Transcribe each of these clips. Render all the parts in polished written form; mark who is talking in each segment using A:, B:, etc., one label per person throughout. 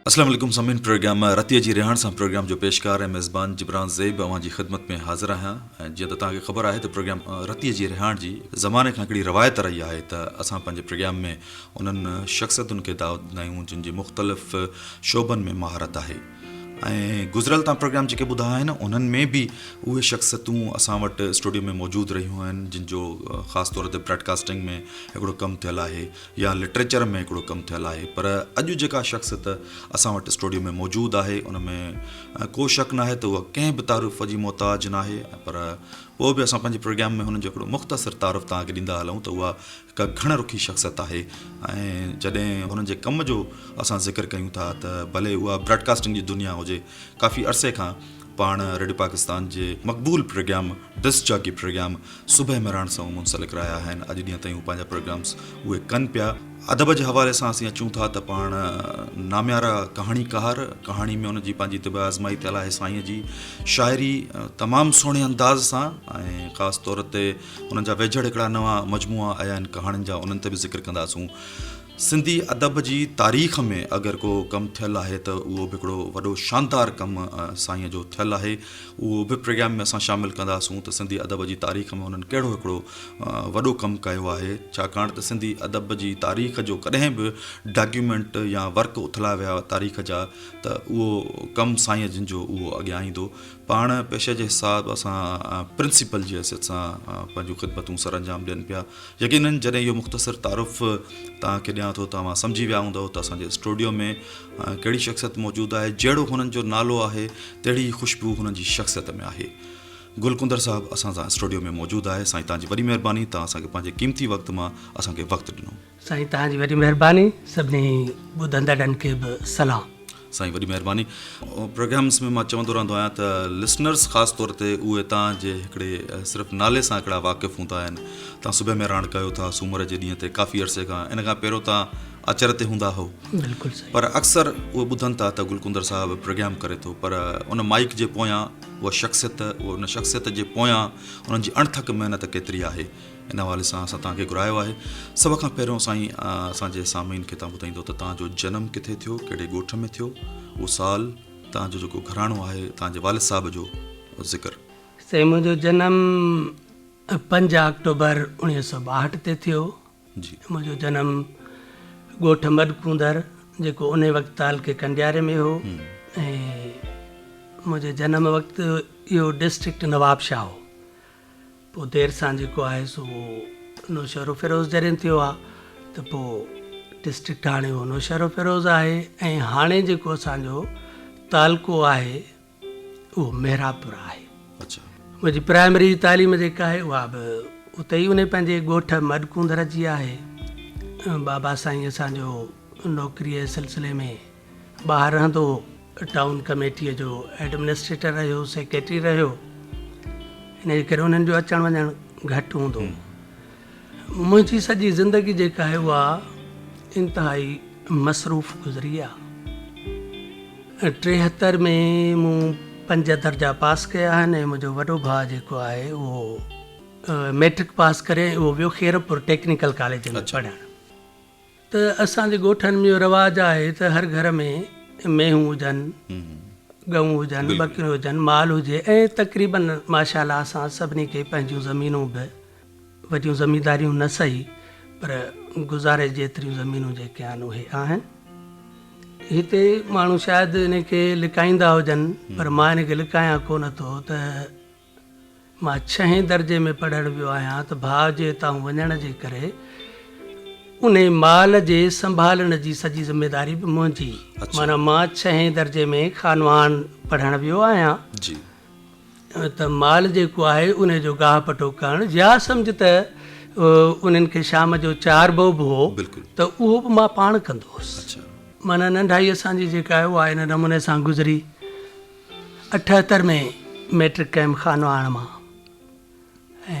A: اسلام عليڪم سامعين پروگرام رتيء جي رهاڻ سان پروگرام جو پيشڪار ۽ ميزبان جبران زيب اوهان جي خدمت ۾ حاضر آهيان ۽ جيئن ته توهان کي خبر آهي ته پروگرام رتيء جي رهاڻ جي زماني کان هڪڙي روايت رهي آهي ته اسان پنهنجي پروگرام ۾ انهن شخصيتن کي دعوت ڏيندا آهيون جن جي مختلف شعبن ۾ مهارت آهي ۽ گذريل توهان پروگرام جيڪي ٻڌا آهن انهن ۾ به اهي شخصيتون اسان وٽ اسٽوڊيو ۾ موجود رهيون آهن جن جو خاص طور تي براڊڪاسٽنگ ۾ هڪڙو ڪم ٿيل آهي يا لٽريچر ۾ هڪڙو ڪم ٿيل آهي پر اڄ جيڪا شخصيت اسان وٽ اسٽوڊيو ۾ موجود آهي ان ۾ ڪو شڪ ناهي ته اها ڪنهن به تعارف جي محتاج ناهي پر پوء به اسان پنهنجي پروگرام ۾ هن جو هڪڙو مختصر تعارف توهان کي ڏيندا هلون ته اها هڪ گهڻ رخي شخصيت آهي ۽ جڏهن هن جي ڪم جو اسان ذڪر ڪيون ٿا ته ڀلي اها براڊڪاسٽنگ جي دنيا هجي ڪافي عرصي کان پاڻ ريڊيو پاڪستان جي مقبول پروگرام ڊسڪ جاڪي پروگرام صبح مهراڻ سان منسلڪ رهيا آهن. اڄ ڏينهن تائين هو پنهنجا پروگرامز اهي ڪن پيا. ادب جي حوالي سان اسين اچون ٿا ته پاڻ ناميارا ڪهاڻيڪار، ڪهاڻي ۾ ان جي پنهنجي طبع آزمائي ٿيل آهي سائينء جي شاعري تمام سهڻي انداز سان ۽ خاص طور تي انهن جا ويجهڙ هڪڙا نوان مجموعا آيا آهن ڪهاڻين جا انهن تي به ذڪر ڪنداسون. سنڌي ادب جي تاريخ ۾ اگر ڪو ڪم ٿيل آهي ته اهو به هڪڙو وڏو شاندار ڪم سائينء جو ٿيل آهي. اهو به پروگرام ۾ اسان شامل ڪنداسون ته سنڌي ادب جي تاريخ ۾ انهن ڪهڙو هڪڙو وڏو ڪم ڪيو آهي ڇاڪاڻ ته سنڌي ادب جي تاريخ جو ڪڏهن به ڊاڪيومينٽ يا ورق اٿلايا ويا تاريخ جا ته اهو ڪم سائينء جن جو اهو اڳيان ايندو. پاڻ پيشي جي حساب سان پرنسپل جي حيثيت سان پنهنجون خدمتون سرانجام ڏين پيا. يقينن جڏهن اهو مختصر تعارف توهان کي ڏيان ٿو ته اوهان سمجهي ويا هوندؤ ته اسان جي اسٽوڊيو ۾ ڪهڙي شخصيت موجود آهي. جهڙو هنن جو نالو آهي تهڙي ئي خوشبو هنن جي شخصيت ۾ آهي. گل ڪندر صاحب اسان سان اسٽوڊيو ۾ موجود آهي. سائين توهان جي وڏي مهرباني توهان اسان کي پنهنجي قيمتي وقت مان اسان کي وقت ڏنو.
B: سائين توهان جي وڏي مهرباني سڀني ٻڌندڙن کي به سلام.
A: سائين وڏي مهرباني. پروگرامس ۾ مان چوندو رهندو آهيان ته لسنرس خاص طور تي اهي توهان جي هڪڙي صرف نالي سان هڪڙا واقف هوندا آهن توهان صبح ۾ راڻ ڪيو ٿا سومر جي ڏينهن تي ڪافي عرصي کان ان کان پهريون توهان آچر تي هوندا هئو
B: بلڪل صحيح
A: پر اڪثر اهي ٻڌن ٿا ته گل ڪندر صاحب پروگرام ڪري ٿو پر ان مائيڪ جي پويان اها شخصيت ان شخصيت جي پويان انهن جي اڻٿڪ محنت ڪيتري آهي ان حوالي سان اسان توهان کي گهرايو آهي. سڀ کان پهريون سائين اسان جي سامعين کي توهان ٻڌائيندو ته توهان جو جنم ڪٿي ٿيو، ڪهڙي ڳوٺ ۾ ٿيو، اهو سال، توهان جو جيڪو گهراڻو آهي، توهان جي والد صاحب جو ذڪر.
B: سائين منهنجو جنم پنج آڪٽوبر 1962 تي ٿيو.
A: جي.
B: منهنجو جنم ڳوٺ مڏڪوندر جيڪو انهي وقت تعلقي ڪنڊياري ۾ هو ۽ منهنجي جنم وقت اهو ڊسٽرڪٽ نوابشاهه هو. پوء دير سان جيڪو آهي سو نوشهروفيروز جڏهن ٿيو آ ته پوء ڊسٽرڪٽ هاڻي اهو نوشهروفيروز آهي ۽ هاڻي جيڪو اسان جو تعلقو آهي اهو محرابپور آهي.
A: اڇا.
B: منهنجي پرائمري جي تعليم جيڪا آهي اها به اتي ئي انهي پنهنجي ڳوٺ مڏڪونڌر جي آهي. بابا سائين اسان جو نوڪريء جي سلسلي ۾ ٻاهر رهندو هو. ٽائون ڪميٽيء جو ايڊمنسٽريٽر رهيو، سيڪريٽري رهيو، انهيء ڪري انهن جو اچڻ وڃڻ گهٽ هوندو هو. منهنجي سڄي زندگي جيڪا آهي اها انتهائي مصروف گذري آ. 73 ۾ مون پنج درجا پاس ڪيا آهن ۽ منهنجو وڏو ڀاء جيڪو آهي اهو مئٽرڪ پاس ڪري ۽ اهو ويو خيرپور ٽيڪنيڪل ڪاليج ۾ پڙهڻ. ته اسان جي ڳوٺن ۾ اهو رواج آهي ته هر گهر ۾ مينهون هجن، ڳئون هجن، ٻڪريون هجن، مال هجي ۽ تقريباً ماشاء الله اسان سڀني کي پنهنجون زمينون به وڏيون زمينداريون نه سهي پر گذاري جيتريون زمينون جيڪي آهن اهي آهن. هتي ماڻهو شايد ان کي لڪائيندا هجن پر مان ان کي لڪايان ڪونه ٿو ته مان ڇهين درجي ۾ پڙهڻ ويو آهيان ته ڀاء جي اتاهون وڃڻ جي ڪري انهي مال جي سنڀالڻ جي سڄي ذميداري به منهنجي معنيٰ مان ڇهين درجي ۾ خانواهڻ پڙهڻ ويو آهيان
A: جي
B: ته مال جيڪو آهي انهي جو گاهه پٽو ڪرڻ يا سمجهه ته انهن کي شام جو چاربو به هو ته اهو به مان پاڻ ڪندو هوس معنيٰ ننڍائي اسان جي جيڪا آهي اها ان نموني سان گذري. 78 ۾ مئٽرڪ ڪيم خانواهڻ مان ۽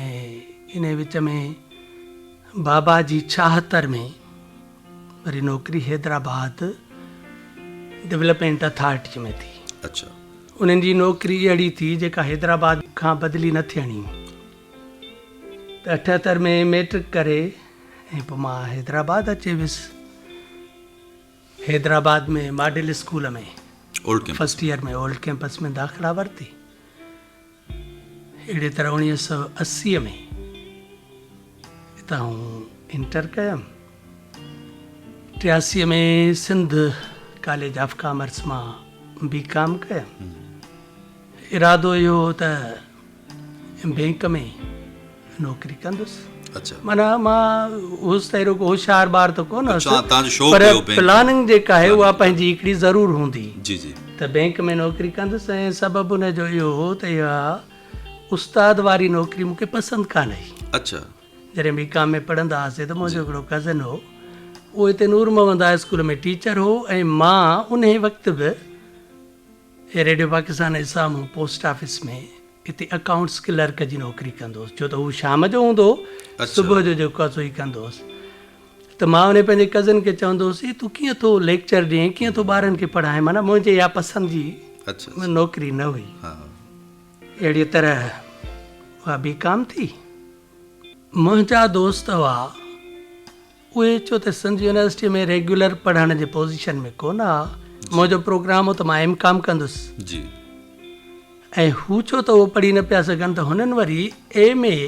B: انهي وچ ۾ بابا جي 76 ۾ وري نوڪري حيدرآباد ڊولپمينٽ اٿارٽي ۾ ٿي.
A: اڇا.
B: انهن جي نوڪري اهڙي ٿي جيڪا حيدرآباد کان بدلي نه ٿيڻي هئي ته 78 ۾ مئٽرڪ ڪري ۽ پوء مان حيدرآباد اچي ويس. Hyderabad ۾ model school ۾ first year ۾ old campus ۾ داخلا ورتي. اهڙي طرح 1980 ۾ اتان انٽر ڪيم. 83 ۾ سنڌ ڪاليج آف ڪامرس مان بي ڪام ڪيم. ارادو اهو هو ته بينڪ ۾ نوڪري ڪندس.
A: اڇا.
B: معنيٰ مان هوس ته اهڙو ڪو هوشيار ٻار ته ڪونه هوس
A: توهان جو شوق
B: پر
A: هيو بينڪ
B: پلاننگ جيڪا آهي اها پنهنجي هڪڙي ضرور هوندي
A: جي جي.
B: ته بينڪ ۾ نوڪري ڪندس ۽ سبب ان جو اهو هو ته اها استاد واري نوڪري مون کي پسند ڪانه هئي.
A: اڇا.
B: جڏهن بي ڪام ۾ پڙهندا هئاسين ته منهنجو هڪڙو ڪزن هو اهو هتي نور محمد هاء اسڪول ۾ ٽيچر هو ۽ مان انهي وقت به ريڊيو پاڪستان جي سامهون پوسٽ آفيس ۾ اتي اڪائونٽس ڪلرڪ جي نوڪري ڪندو هوس ڇو ته هو شام جو هوندو هو صبح جو جيڪو آهي سو هي ڪندو هوس ته مان انهي پنهنجي ڪزن کي چوندو هوس هي تون ڪيئن ٿو ليڪچر ڏين ڪيئن ٿو ٻارن کي پڙهائين معنيٰ منهنجي اها پسند جي نوڪري نه هئي اهڙي طرح اها بي ڪام ٿي منهنجا دوست هئا اهي ڇو ته سنڌ يونيورسٽيء ۾ ريگيولر پڙهڻ جي پوزيشن ۾ ڪونه ها. منهنجو پروگرام هو ته مان ايم ڪام ڪندس.
A: جي.
B: ۽ هو ڇو ته اهو پڙهي نه پيا سگهن ته هنن وري ايم اي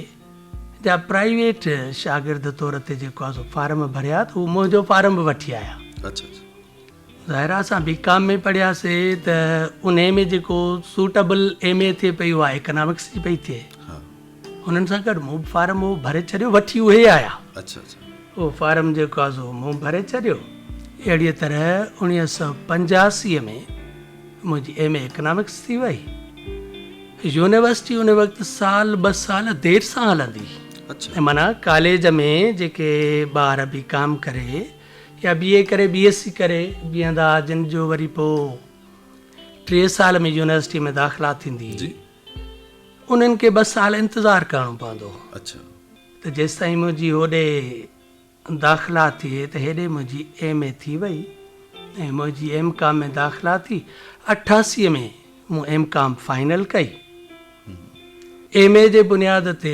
B: جا پرائيويٽ شاگرد طور تي جيڪو آهي سو فارم ڀريا ته هو منهنجو فارم به وٺي آيا.
A: اڇا اڇا.
B: ظاهر آهي اسان بي ڪام ۾ پڙهياسي ته انهي ۾ جيڪو سوٽيبل ايم اي ٿئي پئي اها ايڪنامڪس جي پئي ٿئي.
A: ها.
B: هنن سان گڏ مون به فارم اهو ڀري ڇڏيو، وٺي اهي آيا.
A: اڇا اڇا.
B: اهو فارم جيڪو آهي سو مون ڀري ڇڏيو. اهڙيء طرح 1985 ۾ منهنجي ايم اي اڪنامڪس ٿي وئي. يونيورسٽي ان وقت سال ٻه سال دير سان هلندي هئي.
A: اڇا.
B: ۽ معنيٰ ڪاليج ۾ جيڪي ٻار بي ڪام ڪري يا بي اي ڪري بي ايس سي ڪري بيهندا ها جن جو وري پوء ٽي سال ۾ يونيورسٽي ۾ داخلا ٿيندي هئي.
A: جي.
B: انهن کي ٻه سال انتظار ڪرڻو پوندو هو.
A: اڇا.
B: ته جيستائين منهنجي هوڏي داخلا ٿئي ته هيڏي منهنجي ايم اي ٿي وئي ۽ منهنجي ايم ڪام ۾ داخلا ٿي. 88 ۾ مون ايم ڪام فائنل ڪئي. ايم اي جي بنياد تي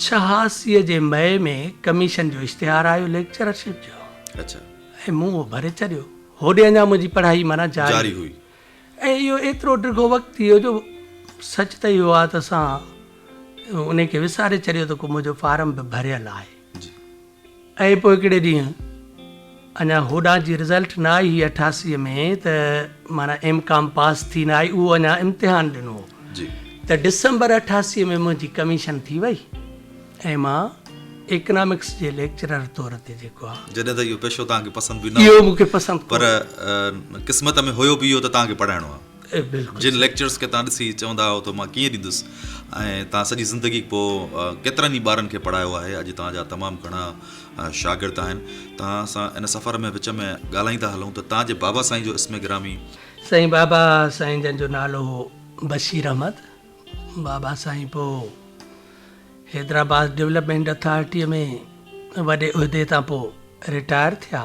B: 86 جي مئي ۾ ڪميشن جو اشتهار آيو ليڪچررشپ جو.
A: اڇا.
B: ۽ مون اهو ڀري ڇڏيو. هوڏي اڃا منهنجي پڙهائي معنيٰ
A: جاري هئي.
B: ۽ اهو ايترو ڊگهو وقت ٿي ويو جو سچ ته اهو آهي ته اسان انهي کي وساري ڇڏيو ته ڪو منهنجو فارم به ڀريل آهي. ۽ پوء هڪڙي ڏينهن اڃا هوڏانهن جي رزلٽ نه آئي هئي 88 ۾ ته معنيٰ ايم ڪام پاس ٿي نه آئي اهو اڃا امتحان ڏنو هو ته ڊسمبر 88 ۾ منهنجي ڪميشن ٿي وئي ۽ مان ايڪنامڪس جي ليڪچرر طور تي جيڪو آ.
A: جڏهن ته اهو پيشو توهان کي پسند به نه هو.
B: اهو مون کي پسند
A: ڪونه هو. پر قسمت ۾ هيو به اهو ته توهان کي پڙهائڻو آ.
B: بلڪل.
A: جن ليڪچرز کي توهان ڏسي چوندا هئو ته مان ڪيئن ڏيندس ۽ توهان سڄي زندگي پوء ڪيترن ئي ٻارن کي پڙهايو آهي اڄ توهان جا تمام گهڻا شاگرد آهن. توهان سان ان سفر ۾ وچ ۾ ڳالهائيندا هلون ته توهان جي بابا سائين جو اسم گرامي.
B: سائين بابا سائين جن جو نالو هو بشير احمد. بابا سائين پوء حيدرآباد ڊولپمينٽ اٿارٽيء ۾ وڏي عهدي تان پوء رٽائر ٿيا.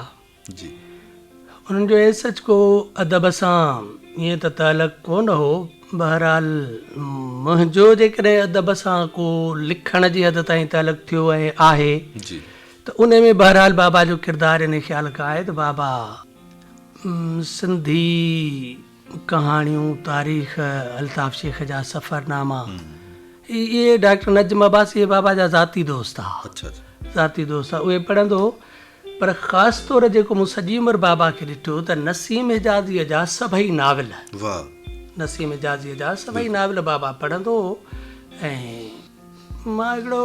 A: جي.
B: انهن جو ايز سچ ڪو ادب سان ائين ته تعلق ڪونه هو. بهرحال منهنجو جيڪڏهن ادب سان ڪو لکڻ جي حد تائين تعلق ٿيو ۽ آهي
A: جي.
B: ته ان ۾ بهرحال بابا جو ڪردار ان خيال کان آهي ته بابا سنڌي ڪهاڻيون، تاريخ، الطاف شيخ جا سفرناما، اهي ڊاڪٽر نجم عباسي بابا جا ذاتي دوست ها. ذاتي دوست ها، اهي پڙهندو هو. پر خاص طور جيڪو مون سڄي عمر بابا کي ڏٺو ته نسيم حجازيء جا سڀئي ناول، نسيم حجازيء جا سڀئي ناول بابا پڙهندو هو ۽ مان هڪڙو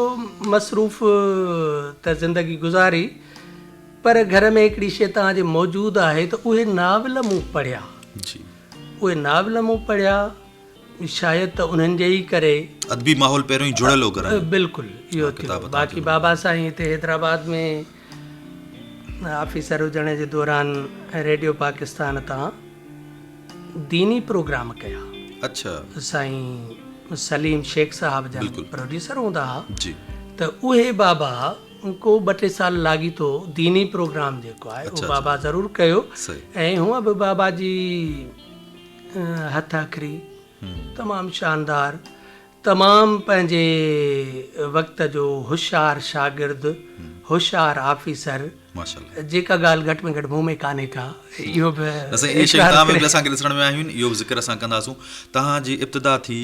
B: مصروف ته زندگي گذاري پر گهر ۾ هڪڙي شيء توهان جي موجود آهي ته اهي ناول مون پڙهيا. اهي ناول مون پڙهيا شايد ته انهن جي ئي ڪري.
A: ادبي ماحول پهريون ئي جڙيل هو گهر ۾.
B: بلڪل اهو ٿيو. باقي بابا سائين هتي حيدرآباد ۾ آفيسر هجڻ جي دوران ريڊيو پاڪستان تان ديني پروگرام ڪيا.
A: اڇا.
B: سائين سليم شيخ صاحب جن پروڊيوسر هوندا ها.
A: جي.
B: ته اهي بابا ڪو ٻه ٽي سال لاڳيتو ديني پروگرام جيڪو آهي اهو بابا ضرور ڪيو ۽ هونء به بابا جي هٿ اکري تمام شاندار تمام پنهنجي وقت جو هوشيار شاگرد هوشيار آفيسر.
A: ماشاءالله.
B: جيڪا ڳالهه گهٽ ۾ گهٽ مون ۾ ڪانهي ڪا اهو به
A: نه سائين اهي شيون توهان ۾ به اسان کي ڏسڻ ۾ آيون آهن اهو به ذڪر اسان ڪنداسون توهان جي ابتدا ٿي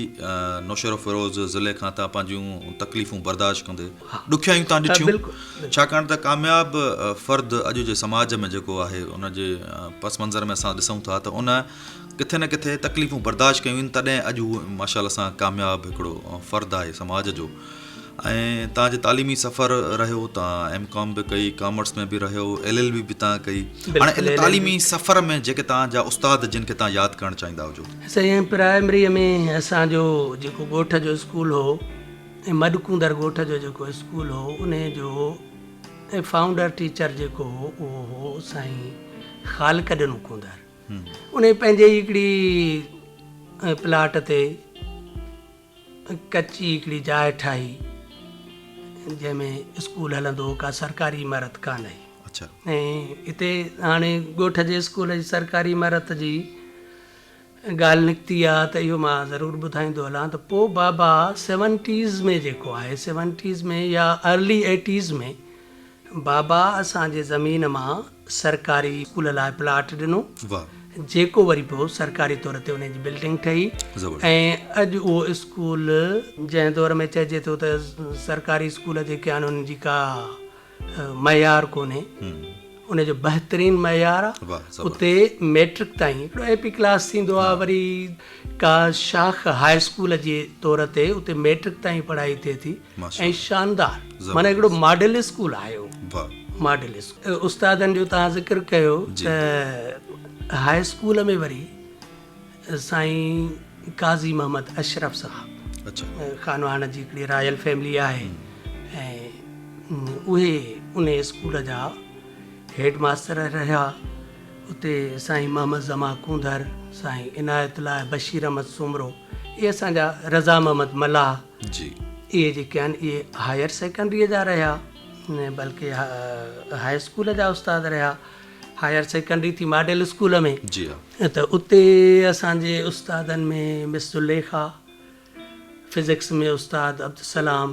A: نوشهروفيروز ضلعي کان توهان پنهنجون تڪليفون برداشت ڪندي ڏکيائيون توهان ڏٺيون ڇاڪاڻ ته ڪامياب فرد اڄ جي سماج ۾ جيڪو آهي ان جي پس منظر ۾ اسان ڏسون ٿا ته ان ڪٿي نه ڪٿي تڪليفون برداشت ڪيون آهن تڏهن اڄ هو ماشاءالله سان ڪامياب هڪڙو فرد آهي سماج جو ۽ توهان جي تعليمي سفر رهيو توهان ايم ڪام به ڪئي ڪامرس ۾ به رهيو ايل ايل بي به توهان ڪئي هاڻي ان تعليمي سفر ۾ جيڪي توهان جا استاد جن کي توهان ياد ڪرڻ چاهيندا هجو.
B: سائين پرائمريء ۾ اسان جو جيڪو ڳوٺ جو اسڪول هو ۽ مڏڪوندر ڳوٺ جو جيڪو اسڪول هو انهي جو فائونڊر ٽيچر جيڪو هو اهو هو سائين خالق ڏنو ڪونڌر انهي پنهنجي ئي هڪڙي پلاٽ تي ڪچي هڪڙي جاء ٺاهي جنهن ۾ اسڪول هلندو هو ڪا سرڪاري عمارت ڪانه هئي
A: اڇا
B: ۽ هتي هاڻي ڳوٺ جي اسڪول جي سرڪاري عمارت جي ڳالهه نڪتي آ ته اهو مان ضرور ٻڌائيندو هلان ته پوء بابا سيونٽيز ۾ جيڪو آهي سيونٽيز ۾ يا ارلي ايٽيز ۾ بابا اسان جي زمين مان سرڪاري اسڪول لاء پلاٽ ڏنو جيڪو وري پوء سرڪاري طور تي ان جي بلڊنگ ٺهي ۽ اڄ اهو اسڪول جنهن دور ۾ چئجي ٿو ته سرڪاري اسڪول جيڪي آهن انهن جي ڪا معيار ڪونهي ان جو بهترين معيار آهي اتي ميٽرڪ تائين هڪڙو اي پي ڪلاس ٿيندو آهي وري ڪا شاخ هاء اسڪول جي طور تي اتي ميٽرڪ تائين پڙهائي ٿئي ٿي ۽ شاندار معنيٰ هڪڙو ماڊل اسڪول آهي اهو ماڊل اسڪول استادن جو توهان ذڪر ڪيو ته هاء اسڪول ۾ وري سائين قاضي محمد اشرف صاحب خانواهڻ جي هڪڙي رائل فيملي آهي ۽ اهي ان اسڪول جا هيڊ ماستر رهيا اتي سائين محمد زمان ڪونڌر سائين عنايت الله بشير احمد سومرو اهي اسان جا رضا محمد ملاح
A: جي.
B: اهي جيڪي آهن اهي هائير سيڪنڊريء جا رهيا بلڪه هاء اسڪول جا استاد رهيا. هائير سيڪنڊري ٿي ماڊل اسڪول ۾
A: جي ها.
B: ته اتي اسان جي استادن ۾ مس زليخا، فزڪس ۾ استاد عبدالسلام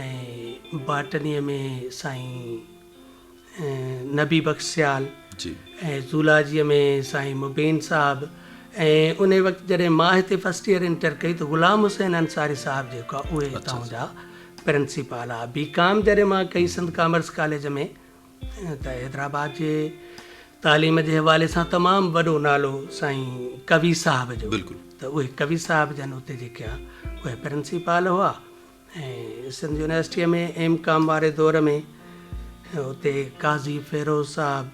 B: ۽ باٽنيء ۾ سائين نبي بخش سيال ۽ زولاجيء ۾ سائين مبين صاحب ۽ انهي وقت جڏهن مان هتي فرسٽ ايئر انٽر ڪئي ته غلام حسين انصاري صاحب جيڪو آهي اهي هتان جا پرنسپال هئا. بي ڪام جڏهن مان ڪئي سنڌ ڪامرس ڪاليج ۾ ته حيدرآباد جي تعليم جي حوالي سان تمام وڏو نالو سائين قوي صاحب جو ته اهي قوي صاحب جن اتي جيڪي آهي اهي پرنسپال هئا. ۽ سنڌ يونيورسٽيء ۾ ايم ڪام واري دور ۾ اتي قاضي فيروز صاحب،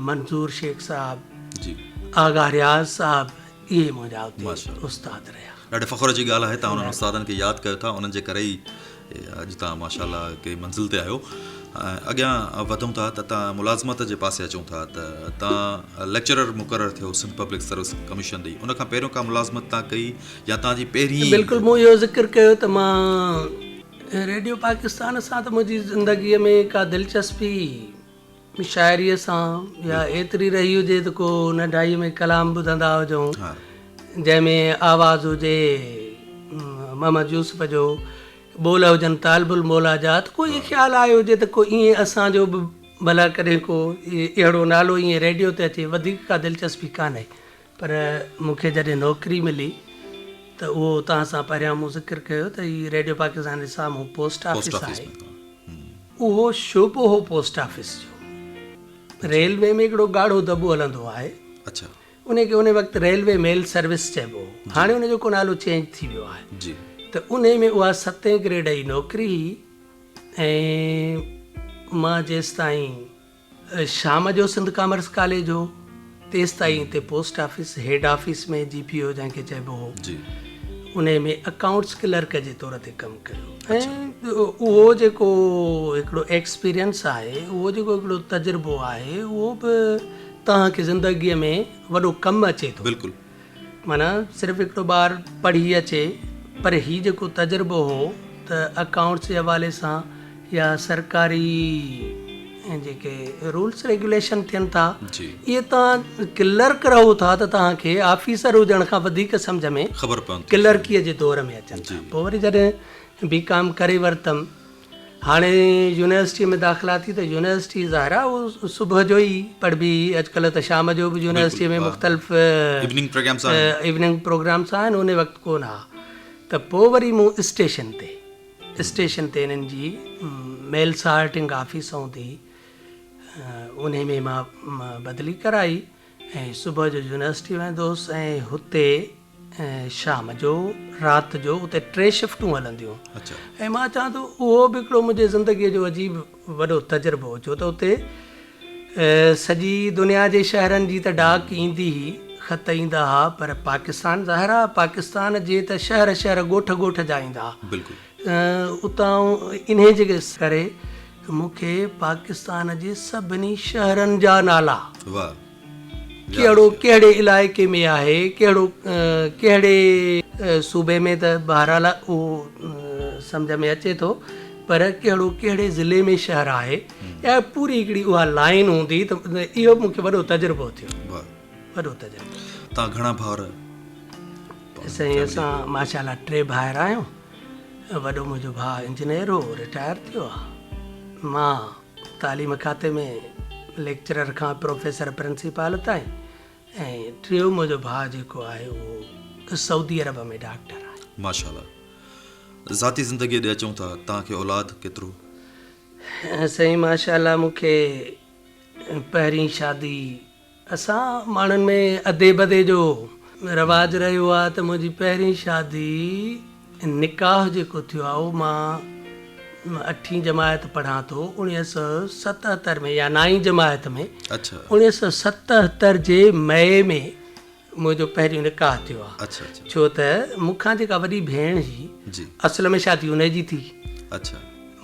B: منظور شيخ صاحب، آغا رياض صاحب اهي منهنجا اتي استاد رهيا.
A: ڏاڍي فخر جي ڳالهه آهي توهان انهن استادن کي ياد ڪيو ٿا انهن جي ڪري ئي اڄ توهان ماشاء الله ڪنهن منزل تي آهيو. اڳيان وڌون ٿا ته توهان ملازمت جي پاسي اچون ٿا ته توهان ليڪچرر مقرر ٿيو سنڌ پبلڪ سروس ڪميشن ڏي ان کان پهريون ڪا ملازمت توهان ڪئي يا توهان جي پهرين.
B: بلڪل مون اهو ذڪر ڪيو ته مان ريڊيو پاڪستان سان ته منهنجي زندگيء ۾ ڪا دلچسپي شاعريء سان يا ايتري رهي هجي ته ڪو ننڍائيء ۾ ڪلام ٻڌندا هجون جنهن ۾ آواز هجي محمد يوسف جو ٻول هجن طالب الموليٰ جا ته ڪو ائين خيال آيو هجي ته ڪو ائين اسان جو به ڀلا ڪڏهن ڪو اهڙو نالو ائين ريڊيو تي اچي وڌيڪ ڪا دلچسپي ڪانهي پر مون کي جڏهن نوڪري ملي ته اهو توهان سان پهريان مون ذڪر ڪيو ته هي ريڊيو پاڪستان جي سامهون پوسٽ آفيس آهي اهو شعبو هو پوسٽ آفيس جو ريلوي ۾ هڪڙو ڳاڙهو دٻو هلندو آهي
A: اڇا
B: ان کي ان وقت ريلوي ميل سروس چئبو هو هاڻي ان جو ڪو نالو چينج ٿي ويو آهي
A: جي
B: ته ان ۾ اها ستين گريڊ جي نوڪري هئي ۽ مان جيستائين شام جو سنڌ ڪامرس ڪاليج هو، تيستائين اتي post office, head office ۾ G P O جنهن کي چئبو هو، انهي ۾ اڪائونٽس ڪلرڪ جي طور تي ڪم ڪيو ۽ اهو جيڪو هڪڙو ايڪسپيرينس آهي، اهو جيڪو هڪڙو تجربو آهي، اهو به توهان کي زندگيء ۾ وڏو ڪم اچي ٿو.
A: بلڪل.
B: معنيٰ صرف هڪڙو ٻار پڙهي اچي پر هي جيڪو تجربو هو ته اڪائونٽس جي حوالي سان يا سرڪاري جيڪي رولس ريگيوليشن ٿين ٿا اهي توهان ڪلرڪ رهو ٿا ته توهان کي آفيسر هجڻ کان وڌيڪ سمجهه ۾
A: خبر پون
B: ڪلرڪيء جي دور ۾ اچن ٿا. پوء وري جڏهن بي ڪام ڪري ورتم. هاڻي يونيورسٽيء ۾ داخلا ٿي ته يونيورسٽي ظاهر آهي اهو صبح جو ئي پڙهبي هئي اڄڪلهه ته شام جو به يونيورسٽيء ۾ مختلف
A: ايوننگ پروگرامس آهن
B: ايوننگ پروگرامس آهن ان وقت ڪونه ها ته پوء وري مون اسٽيشن تي اسٽيشن تي انهن جي ميل سارٽنگ آفيس هوندي هئي انهي ۾ مان بدلي ڪرائي ۽ صبح جو يونيورسٽي ويندو هوس ۽ هتي شام جو رات جو اتي ٽي شفٽون هلنديون ۽ مان چوان ٿو اهو به هڪڙو منهنجي زندگيء جو عجيب وڏو تجربو هو ڇو ته اتي سڄي دنيا جي شهرن جي ته ڊاڪ ايندي هئي خط ايندا ها پر پاڪستان ظاهر آهي پاڪستان جي ته شهر شهر ڳوٺ ڳوٺ جا ايندا ها
A: بلڪل
B: اتان انهي جي ڪري مون کي پاڪستان جي سڀني شهرن جا نالا
A: واهه
B: ڪهڙو ڪهڙي علائقي ۾ آهي ڪهڙو ڪهڙي صوبي ۾ ته بهرحال اهو سمجهه ۾ اچي ٿو پر ڪهڙو ڪهڙي ضلعي ۾ شهر آهي اها پوري هڪڙي اها لائين هوندي ته اهو مون کي وڏو تجربو ٿيو وڏو تجربو ٿيو.
A: توهان گهڻا ڀائر؟
B: سائين اسان ماشاء الله ٽي ڀائر آهيون وڏو منهنجو ڀاء انجنيئر هو رٽائر ٿيو آهي مان تعليم کاتي ۾ ليڪچرر کان پروفيسر پرنسپال تائين ۽ ٽيون منهنجو ڀاء جيڪو آهي اهو سعودي عرب ۾ ڊاڪٽر آهي.
A: ماشاء الله. ذاتي زندگيء ڏي اچون ٿا توهان کي اولاد ڪيترو؟
B: سائين ماشاء الله مون کي پهرين شادي اسان ماڻهن ۾ ادي بدي جو رواج رهيو آهي ته منهنجي پهرين شادي نڪاح جيڪو ٿيو آهي اهو مان اٺين جماعت پڙهان ٿو 1977 ۾ يا نائين جماعت ۾ 1977 جي مئي ۾ منهنجو پهريون نڪاح ٿيو آهي ڇو ته مون کان جيڪا وڏي ڀيڻ هئي اصل ۾ شادي ان جي ٿي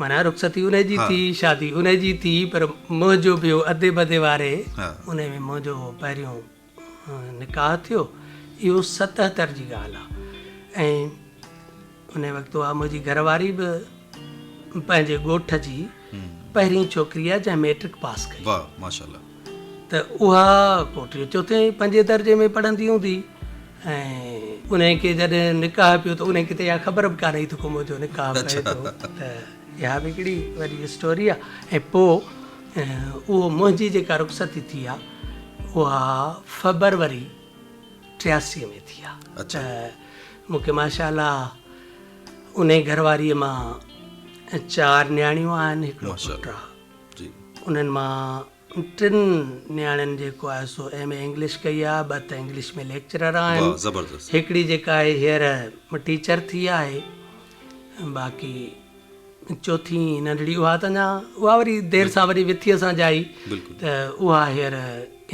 B: معنيٰ رخصتي ان جي ٿي شادي ان جي ٿي پر منهنجو به اهو ادي بدي واري ان ۾ منهنجو پهريون نڪاح ٿيو اهو 77 جي ڳالهه آهي ۽ ان وقت اها منهنجي گهر واري به پنهنجي ڳوٺ جي پهرين ڇوڪري آهي جنهن ميٽرڪ پاس ڪئي
A: واهه ماشاءالله
B: ته اها ڪو ٽيون چوٿين پنجين درجي ۾ پڙهندي هوندي ۽ انهي کي جڏهن نڪاح پيو ته انهي کي ته اها خبر به ڪانه هئي ته ڪو منهنجو نڪاح پئي ٿو ته اها به هڪڙي وڏي اسٽوري آهي ۽ پوء اهو منهنجي جيڪا رخصتي ٿي آهي اها فبروري 83 ۾ ٿي آهي ته مون کي ماشاء الله انهي گهر واريء مان چار نياڻيون آهن هڪڙو پٽ آهي انهن مان ٽن نياڻين جيڪو آهي سو ايم اي انگلش ڪئي آهي، ٻه ته انگلش ۾ ليڪچرر آهن، هڪڙي جيڪا آهي هينئر ٽيچر ٿي آهي، باقي چوٿين ننڍڙي اها ته اڃا اها وري دير سان وري وٿيء سان ڄائي ته اها هينئر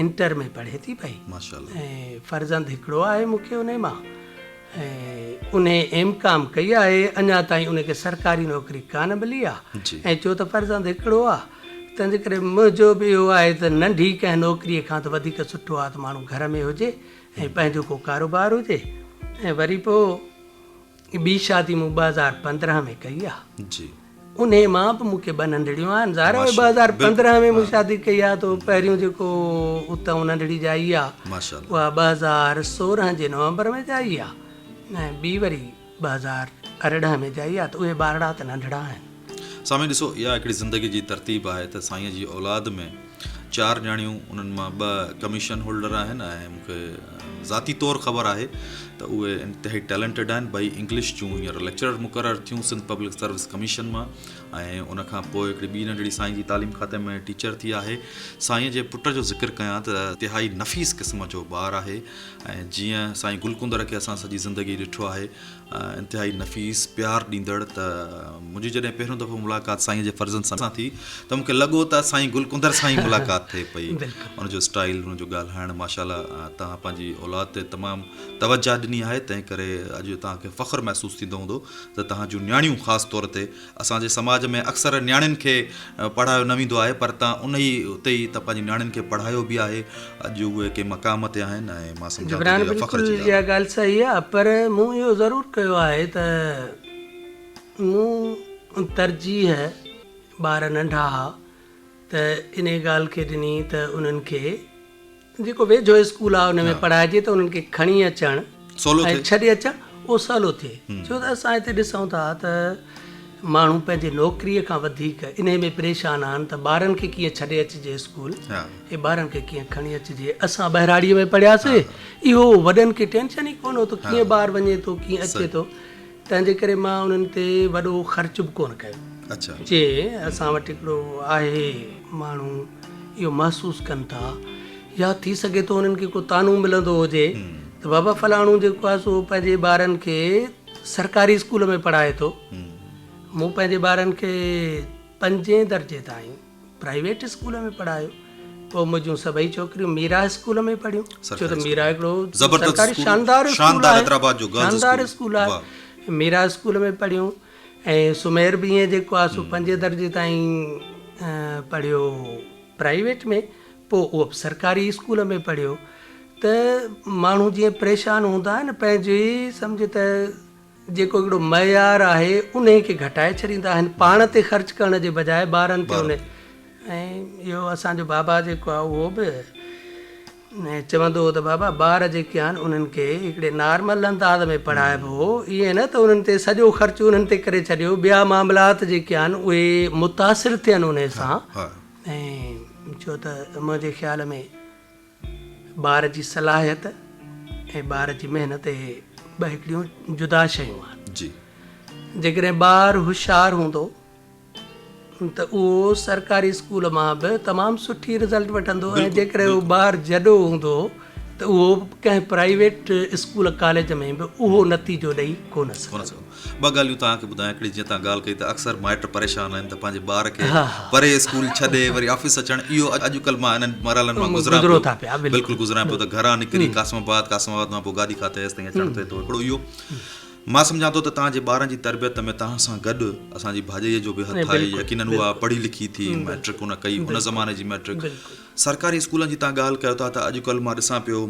B: انٽر ۾ پڙهي ٿي پئي ۽ فرزند هڪڙو آهي مون کي انهي مان ۽ انهي ايم ڪام ڪئي آهي اڃا تائين ان کي سرڪاري نوڪري ڪانه ملي آهي ۽ ڇو ته فرزند هڪڙو آهي تنهنجي ڪري منهنجو به اهو آهي ته ننڍي ڪنهن نوڪريء کان ته وڌيڪ سٺو آهي ته ماڻهو گهر ۾ هجي ۽ پنهنجو ڪو ڪاروبار هجي ۽ وري پوء ٻي شادي مون 2015 ۾ ڪئي آهي.
A: جي.
B: انهي مان به مون کي ٻه ننڍڙيون آهن. ظاهر آهي 2015 ۾ مون شادي ڪئي آهي ته پهريون جيڪو اتئون ننڍڙي ڄائي آهي اها 2016 جي نومبر ۾ ڄائي آهي ۽ ٻي وري 2018 ۾ ڄائي آهي ته اهي ٻارڙا ته ننڍڙا آهن.
A: سامعين ڏسو اها هڪڙي زندگي جي ترتيب آهي ته سائين جي اولاد ۾ چار نياڻيون انهن مان ٻه ڪميشن هولڊر آهن ۽ مون کي ذاتي طور خبر آهي ته اهي انتهائي ٽيلنٽيڊ آهن ٻئي انگلش جون هينئر ليڪچرر مقرر ٿيون سنڌ پبلڪ سروس ڪميشن مان ۽ ان کان پوء هڪڙي ٻي ننڍڙي سائين جي تعليم کاتي ۾ ٽيچر ٿي آهي سائين جي پٽ جو ذڪر ڪيان ته انتهائي نفيس قسم جو ٻار آهي ۽ جيئن سائين گل ڪندر کي اسان سڄي زندگي ڏٺو آهي انتهائي نفيس پيار ڏيندڙ ته منهنجي جڏهن پهريون دفعو ملاقات سائين جي فرزند سان ٿي ته مون کي لڳو ته سائين گل ڪندر سان ئي ملاقات ٿئي پئي ان جو اسٽائل ان جو ڳالهائڻ ماشاء الله توهان پنهنجي اولاد تي تمام توجه ڏني آهي تنهن ڪري اڄ توهان کي فخر محسوس ٿيندو هوندو ته توهان جون نياڻيون خاص طور تي اسان جي سماج ۾ اڪثر نياڻين کي پڙهايو نه ويندو آهي پر توهان انهي اتي ئي ته پنهنجي نياڻين کي پڙهايو به آهي اڄ اهي ڪنهن مقام تي آهن ۽ مان سمجهان ٿو
B: جبران
A: ته اها فخر
B: بلڪل
A: جي ڳالهه
B: اها
A: آهي.
B: ڳالهه صحيح آهي پر مون اهو ضرور ڪيو آهي ته مون ترجيح ٻار ننڍا ها ته انهي ڳالهه کي ڏني ته انهن کي جيڪو ويجهو اسڪول آهي ان ۾ پڙهائجي ته انهن کي کڻي اچڻ
A: سولو
B: ۽
A: ٿئي.
B: ڇڏي اچڻ اهو سولو ٿئي ڇو ته اسان هتي ڏسون ٿا ته ماڻهو پنهنجي نوڪريء کان وڌيڪ انهي ۾ پريشان آهن ته ٻارن کي ڪيئن ڇڏي اچجي اسڪول ۽ ٻارن کي ڪيئن کڻي اچجي. اسان ٻهراڙيء ۾ پڙهياسي، اهو وڏن کي ٽينشن ئي ڪونه هو ته ڪيئن ٻار وڃي ٿو، ڪيئن اچي ٿو. تنهن جي ڪري مان انهن تي وڏو خرچ به ڪونه ڪيو. جي اسان وٽ هڪڙو آهي ماڻهو اهو محسوس ڪن ٿا يا ٿي سگهي ٿو انهن کي ڪو طعنو ملندو هجي ته بابا فلاڻو جيڪو آهي سو پنهنجي ٻارن کي سرڪاري اسڪول ۾ پڙهائي ٿو. مون پنهنجي ٻارن کي پنجين درجي تائين پرائيويٽ اسڪول ۾ پڙهايو. پوء منهنجون سڀئي ڇوڪريون ميرا اسڪول ۾ پڙهيون. ڇو ته ميرا هڪڙو سرڪاري شاندار اسڪول آهي. شاندار اسڪول آهي. ميرا اسڪول ۾ پڙهيون ۽ سمير به ائين جيڪو آهي سو پنجين درجي تائين پڙهيو پرائيويٽ ۾. پوء اهو به سرڪاري اسڪول ۾ پڙهيو ته ماڻهو جيئن پريشان هوندا آهن پنهنجي سمجهه ته جيڪو هڪڙو معيار آهي انهي کي گهٽائي ڇڏيندا آهن پاڻ تي خرچ ڪرڻ جي بجاء ٻارن تي ان ۽ اهو اسان جو بابا جيڪو آهي اهو به چوندو هو ته بابا ٻار جيڪي آهن انهن کي هڪڙي نارمل انداز ۾ پڙهائبو هو ائين نه ته انهن تي سڄو خرچ انهن تي ڪري ڇڏيو ٻيا معاملات جيڪي آهن اهي متاثر ٿين انهي سان ۽ ڇو ته منهنجي خيال ۾ ٻار جي صلاحيت ۽ ٻار جي محنت اهي ٻه هڪڙيون جدا شيون آهن. جي. جيڪڏهن ٻار هوشيار هوندو ته اهو سرڪاري اسڪول مان به تمام سٺي رزلٽ وٺندو ۽ جيڪڏهن اهو ٻار جڏو هوندو ته اهو ڪنهن پرائيويٽ اسڪول ڪاليج ۾ به اهو نتيجو ڏئي ڪونه سگهندو.
A: ٻه ڳالهيون توهان کي ٻڌايان هڪڙي جيئن توهان ڳالهه ڪئي ته اڪثر مائٽ پريشان آهن ته پنهنجي ٻار کي پري اسڪول ڇڏي وري آفيس اچڻ اهو اڄڪلهه مان انهن مرحلن مان گذران پيو بلڪل گذران پيو ته گهران نڪري قاسم آباد قاسم آباد مان پوء گاڏي کاتي هيستائين اچڻ ٿئي ٿو هڪڙو اهو مان سمجهان ٿو ته توهان جي ٻارن جي تربيت ۾ توهان سان گڏ اسان جي ڀاڄائيء جو به هٿ آهي يقينن اها پڙهي لکي ٿي مئٽرڪ ان ڪئي ان زماني جي مئٽرڪ سرڪاري اسڪولن جي تان ڳالهه ڪيو ٿا ته اڄڪلهه مان ڏسان پيو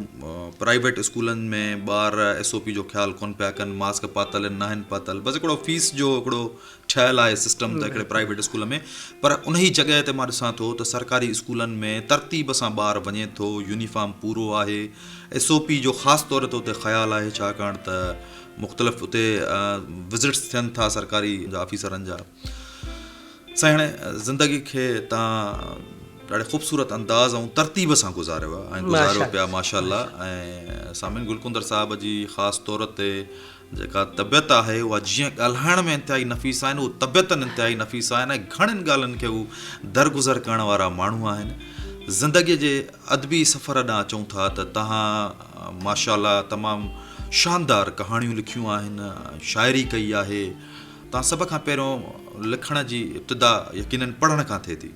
A: پرائيويٽ اسڪولن ۾ ٻار ايس او پي جو خيال ڪون پيا ڪن ماسڪ پاتل آهن ناهن پاتل بس هڪڙو فيس جو هڪڙو ٺهيل آهي سسٽم ته هڪڙي پرائيويٽ اسڪول ۾ پر انهي جڳهه تي مان ڏسان ٿو ته سرڪاري اسڪولن ۾ ترتيب سان ٻار وڃي ٿو يونيفارم پورو آهي ايس او پي جو خاص طور تي اتي خيال آهي ڇاڪاڻ ته مختلف اتي وزٽس ٿين ٿا سرڪاري آفيسرن جا سائين هاڻي زندگي کي تان ڏاڍي خوبصورت انداز ۽ ترتيب سان گذاريو آهي ۽ گذاريو پيا ماشاء الله ۽ سامعين گل ڪندر صاحب جي خاص طور تي جيڪا طبيعت آهي اها جيئن ڳالهائڻ ۾ انتهائي نفيس آهن اهو طبيعتن انتهائي نفيس آهن ۽ گهڻين ڳالهين کي هو درگذر ڪرڻ وارا ماڻهو آهن زندگي جي ادبي سفر ڏانهن اچون ٿا ته تهان ماشاء الله تمام شاندار ڪهاڻيون لکيون آهن شاعري ڪئي آهي تان سڀ کان پهريون لکڻ جي ابتدا يقينن پڙهڻ کان ٿئي ٿي.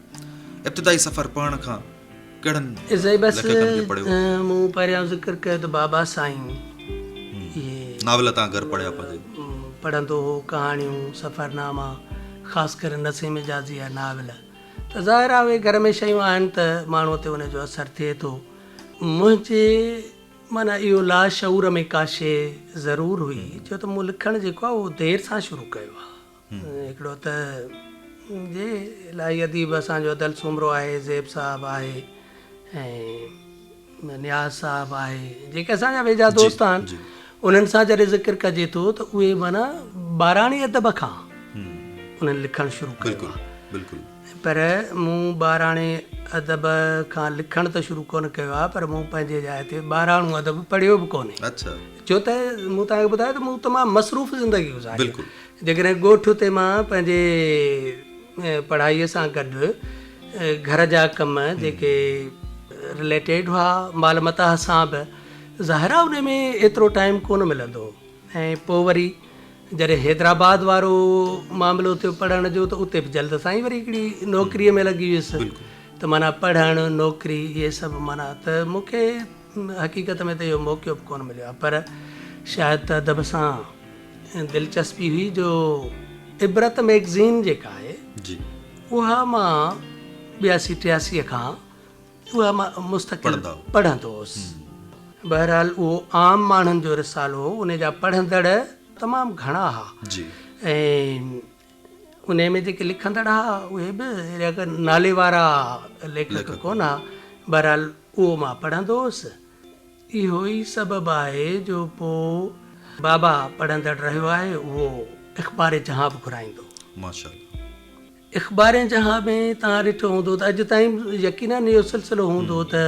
A: ابتدائي سفر پڙهڻ کان ڪهڙن ليکڪن کي پڙهيو؟
B: مون پهريان ذڪر ڪيو ته بابا سائين اهي.
A: ناول تان گهر پڙهيا پنهنجي.
B: پڙهندو هو، ڪهاڻيون، سفرناما، خاص ڪري نسيم اعجازي جا ناول ته ظاهر آهي اهي گهر ۾ شيون آهن ته ماڻهوء تي ان جو اثر ٿئي ٿو. منهنجي. معنيٰ اهو لاشعور ۾ ڪا شيء ضرور هئي، ڇو ته مون لکڻ جيڪو آهي اهو دير سان شروع ڪيو آهي. هڪڙو ته جي الاهي اديب اسان جو ادل سومرو آهي، زيب صاحب آهي ۽ نياز صاحب آهي، جيڪي اسان جا ويجها دوست آهن، انهن سان جڏهن ذڪر ڪجي ٿو ته اهي معنيٰ ٻاراڻي ادب کان انهن لکڻ شروع ڪيو آهي. پر مون ٻاراڻي ادب کان لکڻ ته شروع ڪونه ڪيو آهي پر مون پنهنجي جاء تي ٻاراڻو ادب پڙهيو به ڪونهي. ڇو ته مون توهان کي ٻڌايو ته مون تمام مصروف زندگي گذاري آهي. جيڪڏهن ڳوٺ تي مان پنهنجي پڙهائيء سان گڏ گهر جا ڪم جيڪي رليٽيڊ هئا مال متاع سان به ظاهر آهي ان ۾ ايترو ٽائيم ڪونه ملندو هو ۽ پوء وري جڏهن حيدرآباد وارو معاملو ٿيو پڙهڻ جو ته اتي به جلد سان ئي وري هڪڙي نوڪريء ۾ لڳي ويس ته معنيٰ پڙهڻ نوڪري اهي سڀ معنيٰ ته مون کي حقيقت ۾ ته اهو موقعو به ڪونه مليو آهي پر شايد ته ادب سان دلچسپي هئي جو عبرت مئگزين جيڪا آهي اها مان ٻياسي ٽياسي کان اها مان مستقل پڙهندو هوس. بهرحال اهو عام ماڻهن جو رسالو هو، ان جا پڙهندڙ تمام گهڻا ها ۽ انهي ۾ جيڪي لکندڙ ها اهي به اهڙا نالي وارا ليکڪ ڪونه ها. بهرحال اهو مان پڙهندو هوس. اهو ئي سبب آهي جو پوء بابا پڙهندڙ رهيو آهي، اهو اخبار جهان به گهرائيندو هو.
A: ماشاء الله.
B: اخبار جهان ۾ توهان ڏٺو هوندو ته اڄ تائين به يقينن اهو سلسلو هوندو ته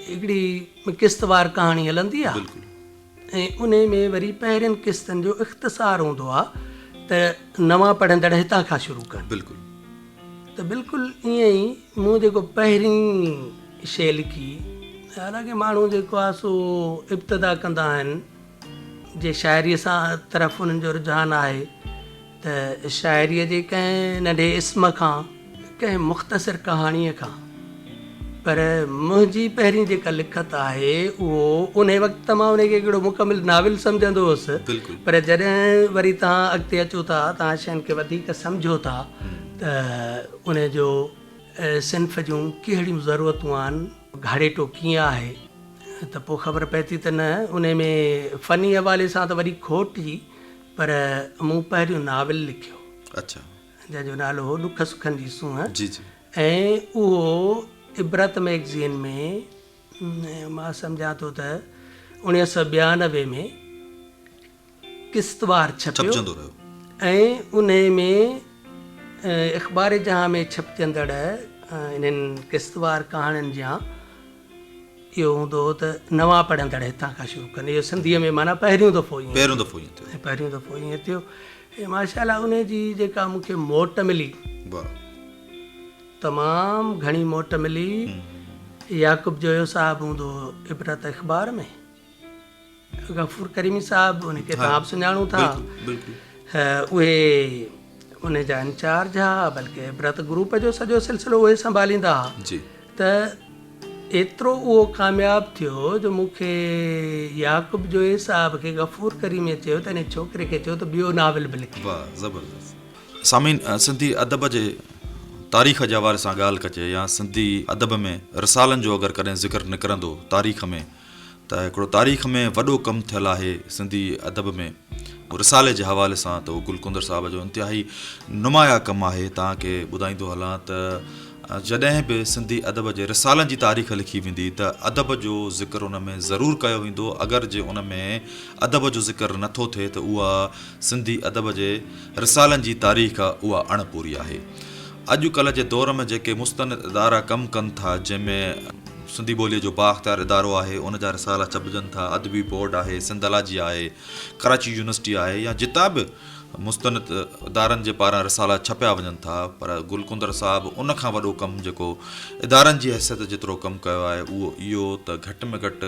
B: هڪڙي قسطوار ڪهاڻي هلندي آهي ۽ انهي ۾ وري پهرين قسطن جو اختصار هوندو آهي ته نوان پڙهندڙ هتان کان شروع ڪن.
A: بلڪل.
B: ته بلڪل ائين ئي مون جيڪو پهرين شيء لکي حالانڪه ماڻهو جيڪو آهي سو ابتدا ڪندا آهن جي شاعريء سان طرف انهن جو رجحان آهي ته شاعريء جي ڪنهن ننڍي اسم کان، ڪنهن مختصر ڪهاڻيء کان، پر منهنجي پهرين جيڪا لکت آهي اهو انهي وقت ته مان انهي کي هڪڙو مڪمل ناول سمجهندو هوس پر جڏهن وري توهان اڳتي اچو ٿا، توهان شين کي وڌيڪ سمجهو ٿا ته انهي جو صنف جون ڪهڙيون ضرورتون آهن، گهاڙيٽو ڪيئن آهي ته پوء خبر پئي ٿي ته نه انهي ۾ فني حوالي سان ته وڏي کوٽ هئي پر مون پهريون ناول لکيو.
A: اڇا.
B: جنهن جو نالو هو ڏک سکن جي سونهن.
A: جي جي.
B: ۽ اهو عبرت مئگزين ۾ مان سمجهان ٿو ته 1992 ۾ قسطوار ڇپيو.
A: ڇپجندو رهيو.
B: ۽ انهي ۾ اخبار جهان ۾ ڇپجندڙ انهن قسطوار ڪهاڻين جيان اهو هوندو هو ته نوان پڙهندڙ هتان کان شروع ڪن. اهو سنڌيء ۾ معنيٰ پهريون دفعو ائين
A: پهريون دفعو ائين ٿيو.
B: پهريون دفعو ائين ٿيو ۽ ماشاء الله انهي جي جيڪا مون کي موٽ ملي.
A: واهه.
B: تمام گهڻي موٽ ملي. يعقوب جويو صاحب هوندو هو عبرت اخبار ۾. غفور ڪريمي صاحب ان کي توهان به سڃاڻو ٿا.
A: بلڪل.
B: اهي ان جا انچارج ها بلڪه عبرت گروپ جو سڄو سلسلو اهي سنڀاليندا ها.
A: جي.
B: ته ايترو اهو ڪامياب ٿيو جو مون کي يعقوب جويي صاحب کي غفور ڪريميء چيو ته انهي ڇوڪري کي چئو ته ٻيو ناول به لکي.
A: واهه زبردست. سامعين سنڌي ادب جي تاريخ جي حوالي سان ڳالهه ڪجي يا سنڌي ادب ۾ رسالن جو اگر ڪڏهن ذڪر نڪرندو تاريخ ۾ ته هڪڙو تاريخ ۾ وڏو ڪم ٿيل آهي سنڌي ادب ۾ رسالي جي حوالي سان ته اهو گل ڪندر صاحب جو انتهائي نمايان ڪم آهي توهان کي ٻڌائيندو هلان ته جڏهن به سنڌي ادب جي رسالن جي تاريخ لکي ويندي ته ادب جو ذڪر ان ۾ ضرور ڪيو ويندو اگر جي ان ۾ ادب جو ذڪر نه ٿو ٿئي ته اها سنڌي ادب جي رسالن جي تاريخ اها اڻ پوري آهي اڄ ڪلهه جي دور ۾ جيڪي مستند ادارا ڪم ڪن ٿا جنهن ۾ سنڌي ٻوليء جو بااختيار ادارو آهي ان جا رسالا ڇپجن ٿا ادبي بورڊ آهي سنڌالاجي آهي ڪراچي يونيورسٽي آهي يا جتان به مستند ادارن جي پاران رسالا ڇپيا وڃن ٿا پر گل ڪندر صاحب ان کان وڏو ڪم جيڪو ادارن جي حيثيت جيترو ڪم ڪيو آهي اهو اهو ته گهٽ ۾ گهٽ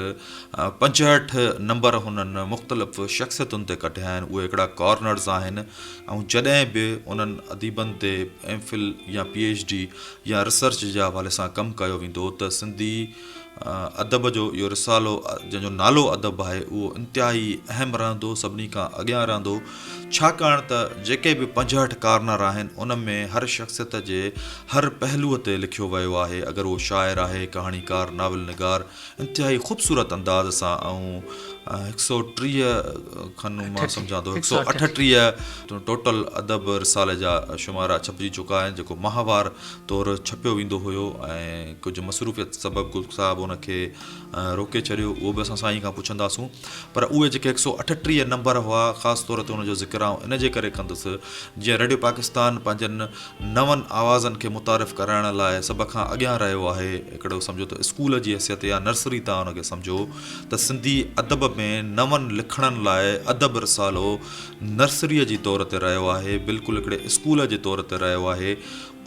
A: 65 نمبر هنن مختلف شخصيتن تي ڪڍيا آهن اهي هڪڙا ڪارنرز آهن ۽ جڏهن به انهن اديبن تي ايم فل يا پي ايڇ ڊي يا ريسرچ جي حوالي سان ڪم ڪيو ويندو ته سنڌي ادب جو اهو رسالو جنهن جو نالو ادب آهي اهو انتهائي اهم رهندو سڀني کان اڳيان رهندو ڇاڪاڻ ته جيڪي به 65 ڪارنر آهن ان ۾ هر شخصيت جي هر پهلوء تي لکيو ويو آهي اگر اهو شاعر آهي ڪهاڻيڪار ناول نگار انتهائي خوبصورت انداز سان ۽ هڪ سئو 30 کن مان سمجهان ٿو هڪ سئو 38 ٽوٽل ادب رسالي جا شمارا ڇپجي چڪا آهن جيڪو ماهوار طور ڇپيو ويندو هيو ۽ ڪجهه مصروفيت سبب گل صاحب ان کي روڪي ڇڏيو اهو به اسان سائين کان پڇنداسون پر اهي جيڪي هڪ سئو 38 نمبر هئا خاص طور تي ان جو ذڪر آئون ان جي ڪري ڪندس جيئن ريڊيو پاڪستان پنهنجن نون آوازن کي متعارف ڪرائڻ لاء سڀ کان اڳيان رهيو آهي هڪڙو سمجهو ته اسڪول جي حيثيت يا نرسري تان ان کي سمجهو ته سنڌي ادب ۾ نون لکڻن لاء ادب رسالو نرسريء جي طور تي رهيو آهي، بلڪل هڪڙي اسڪول جي طور تي رهيو آهي.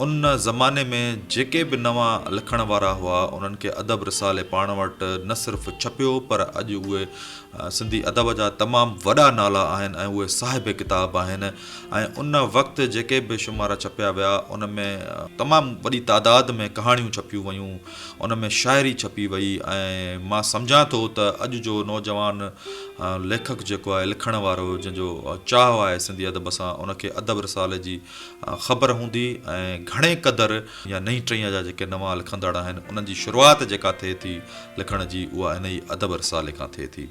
A: ان زماني ۾ جيڪي به نوان لکڻ وارا هئا، انهن کي ادب رسالي پاڻ وٽ نه صرف ڇپيو پر اڄ اهي سنڌي ادب جا تمام وڏا نالا آهن ۽ اهي صاحب ڪتاب آهن ۽ ان وقت جيڪي به شمارا ڇپيا ويا، ان ۾ تمام وڏي تعداد ۾ ڪهاڻيون ڇپيون ويون. ان ۾ شاعري ڇپي وئي ۽ مان سمجهان ٿو ته اڄ جو نوجوان ليکڪ جيڪو آهي لکڻ وارو جنهن جو چاهه آهي سنڌي ادب سان ان کي ادب رسالي جي خبر هوندي ۽ گهڻي قدر يا نئين ٽهيء جا جيڪي نوان لکندڙ آهن انهن جي شروعات جيڪا ٿئي ٿي لکڻ جي اها انهي ادب رسالي کان ٿئي ٿي.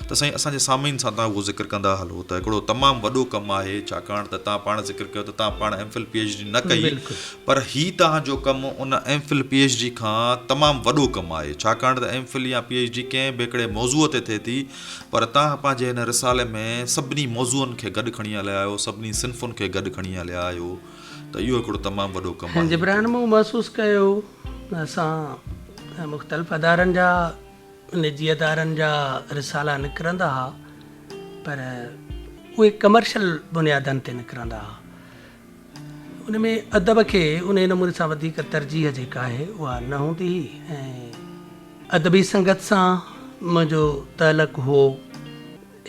A: ته سائين اسان جي سامعين سان توهان اهو ذڪر ڪندا هلو ته هڪڙو تمام وڏو ڪم آهي ڇاڪاڻ ته توهان پاڻ ذڪر ڪيو ته توهان پاڻ M Phil P H D نه ڪئي پر هي توهان جو ڪم ان M Phil P H D کان تمام وڏو ڪم آهي ڇاڪاڻ ته ايم فل يا پي ايڇ ڊي ڪنهن به هڪڙي موضوع تي ٿئي ٿي پر توهان پنهنجي هن رسالي ۾ سڀني موضوعن کي گڏ کڻي هليا آهيو سڀني صنفن کي گڏ کڻي هليا آهيو ته اهو هڪڙو تمام وڏو ڪم آهي.
B: جبران مون محسوس ڪيو اسان مختلف ادارن جا نجي ادارن جا رسالا نڪرندا ها پر اهي ڪمرشل بنيادن تي نڪرندا ها. ان ۾ ادب کي انهي نموني سان وڌيڪ ترجيح جيڪا آهي اها نه هوندي هئي ۽ ادبي سنگت سان منهنجو تعلق هو.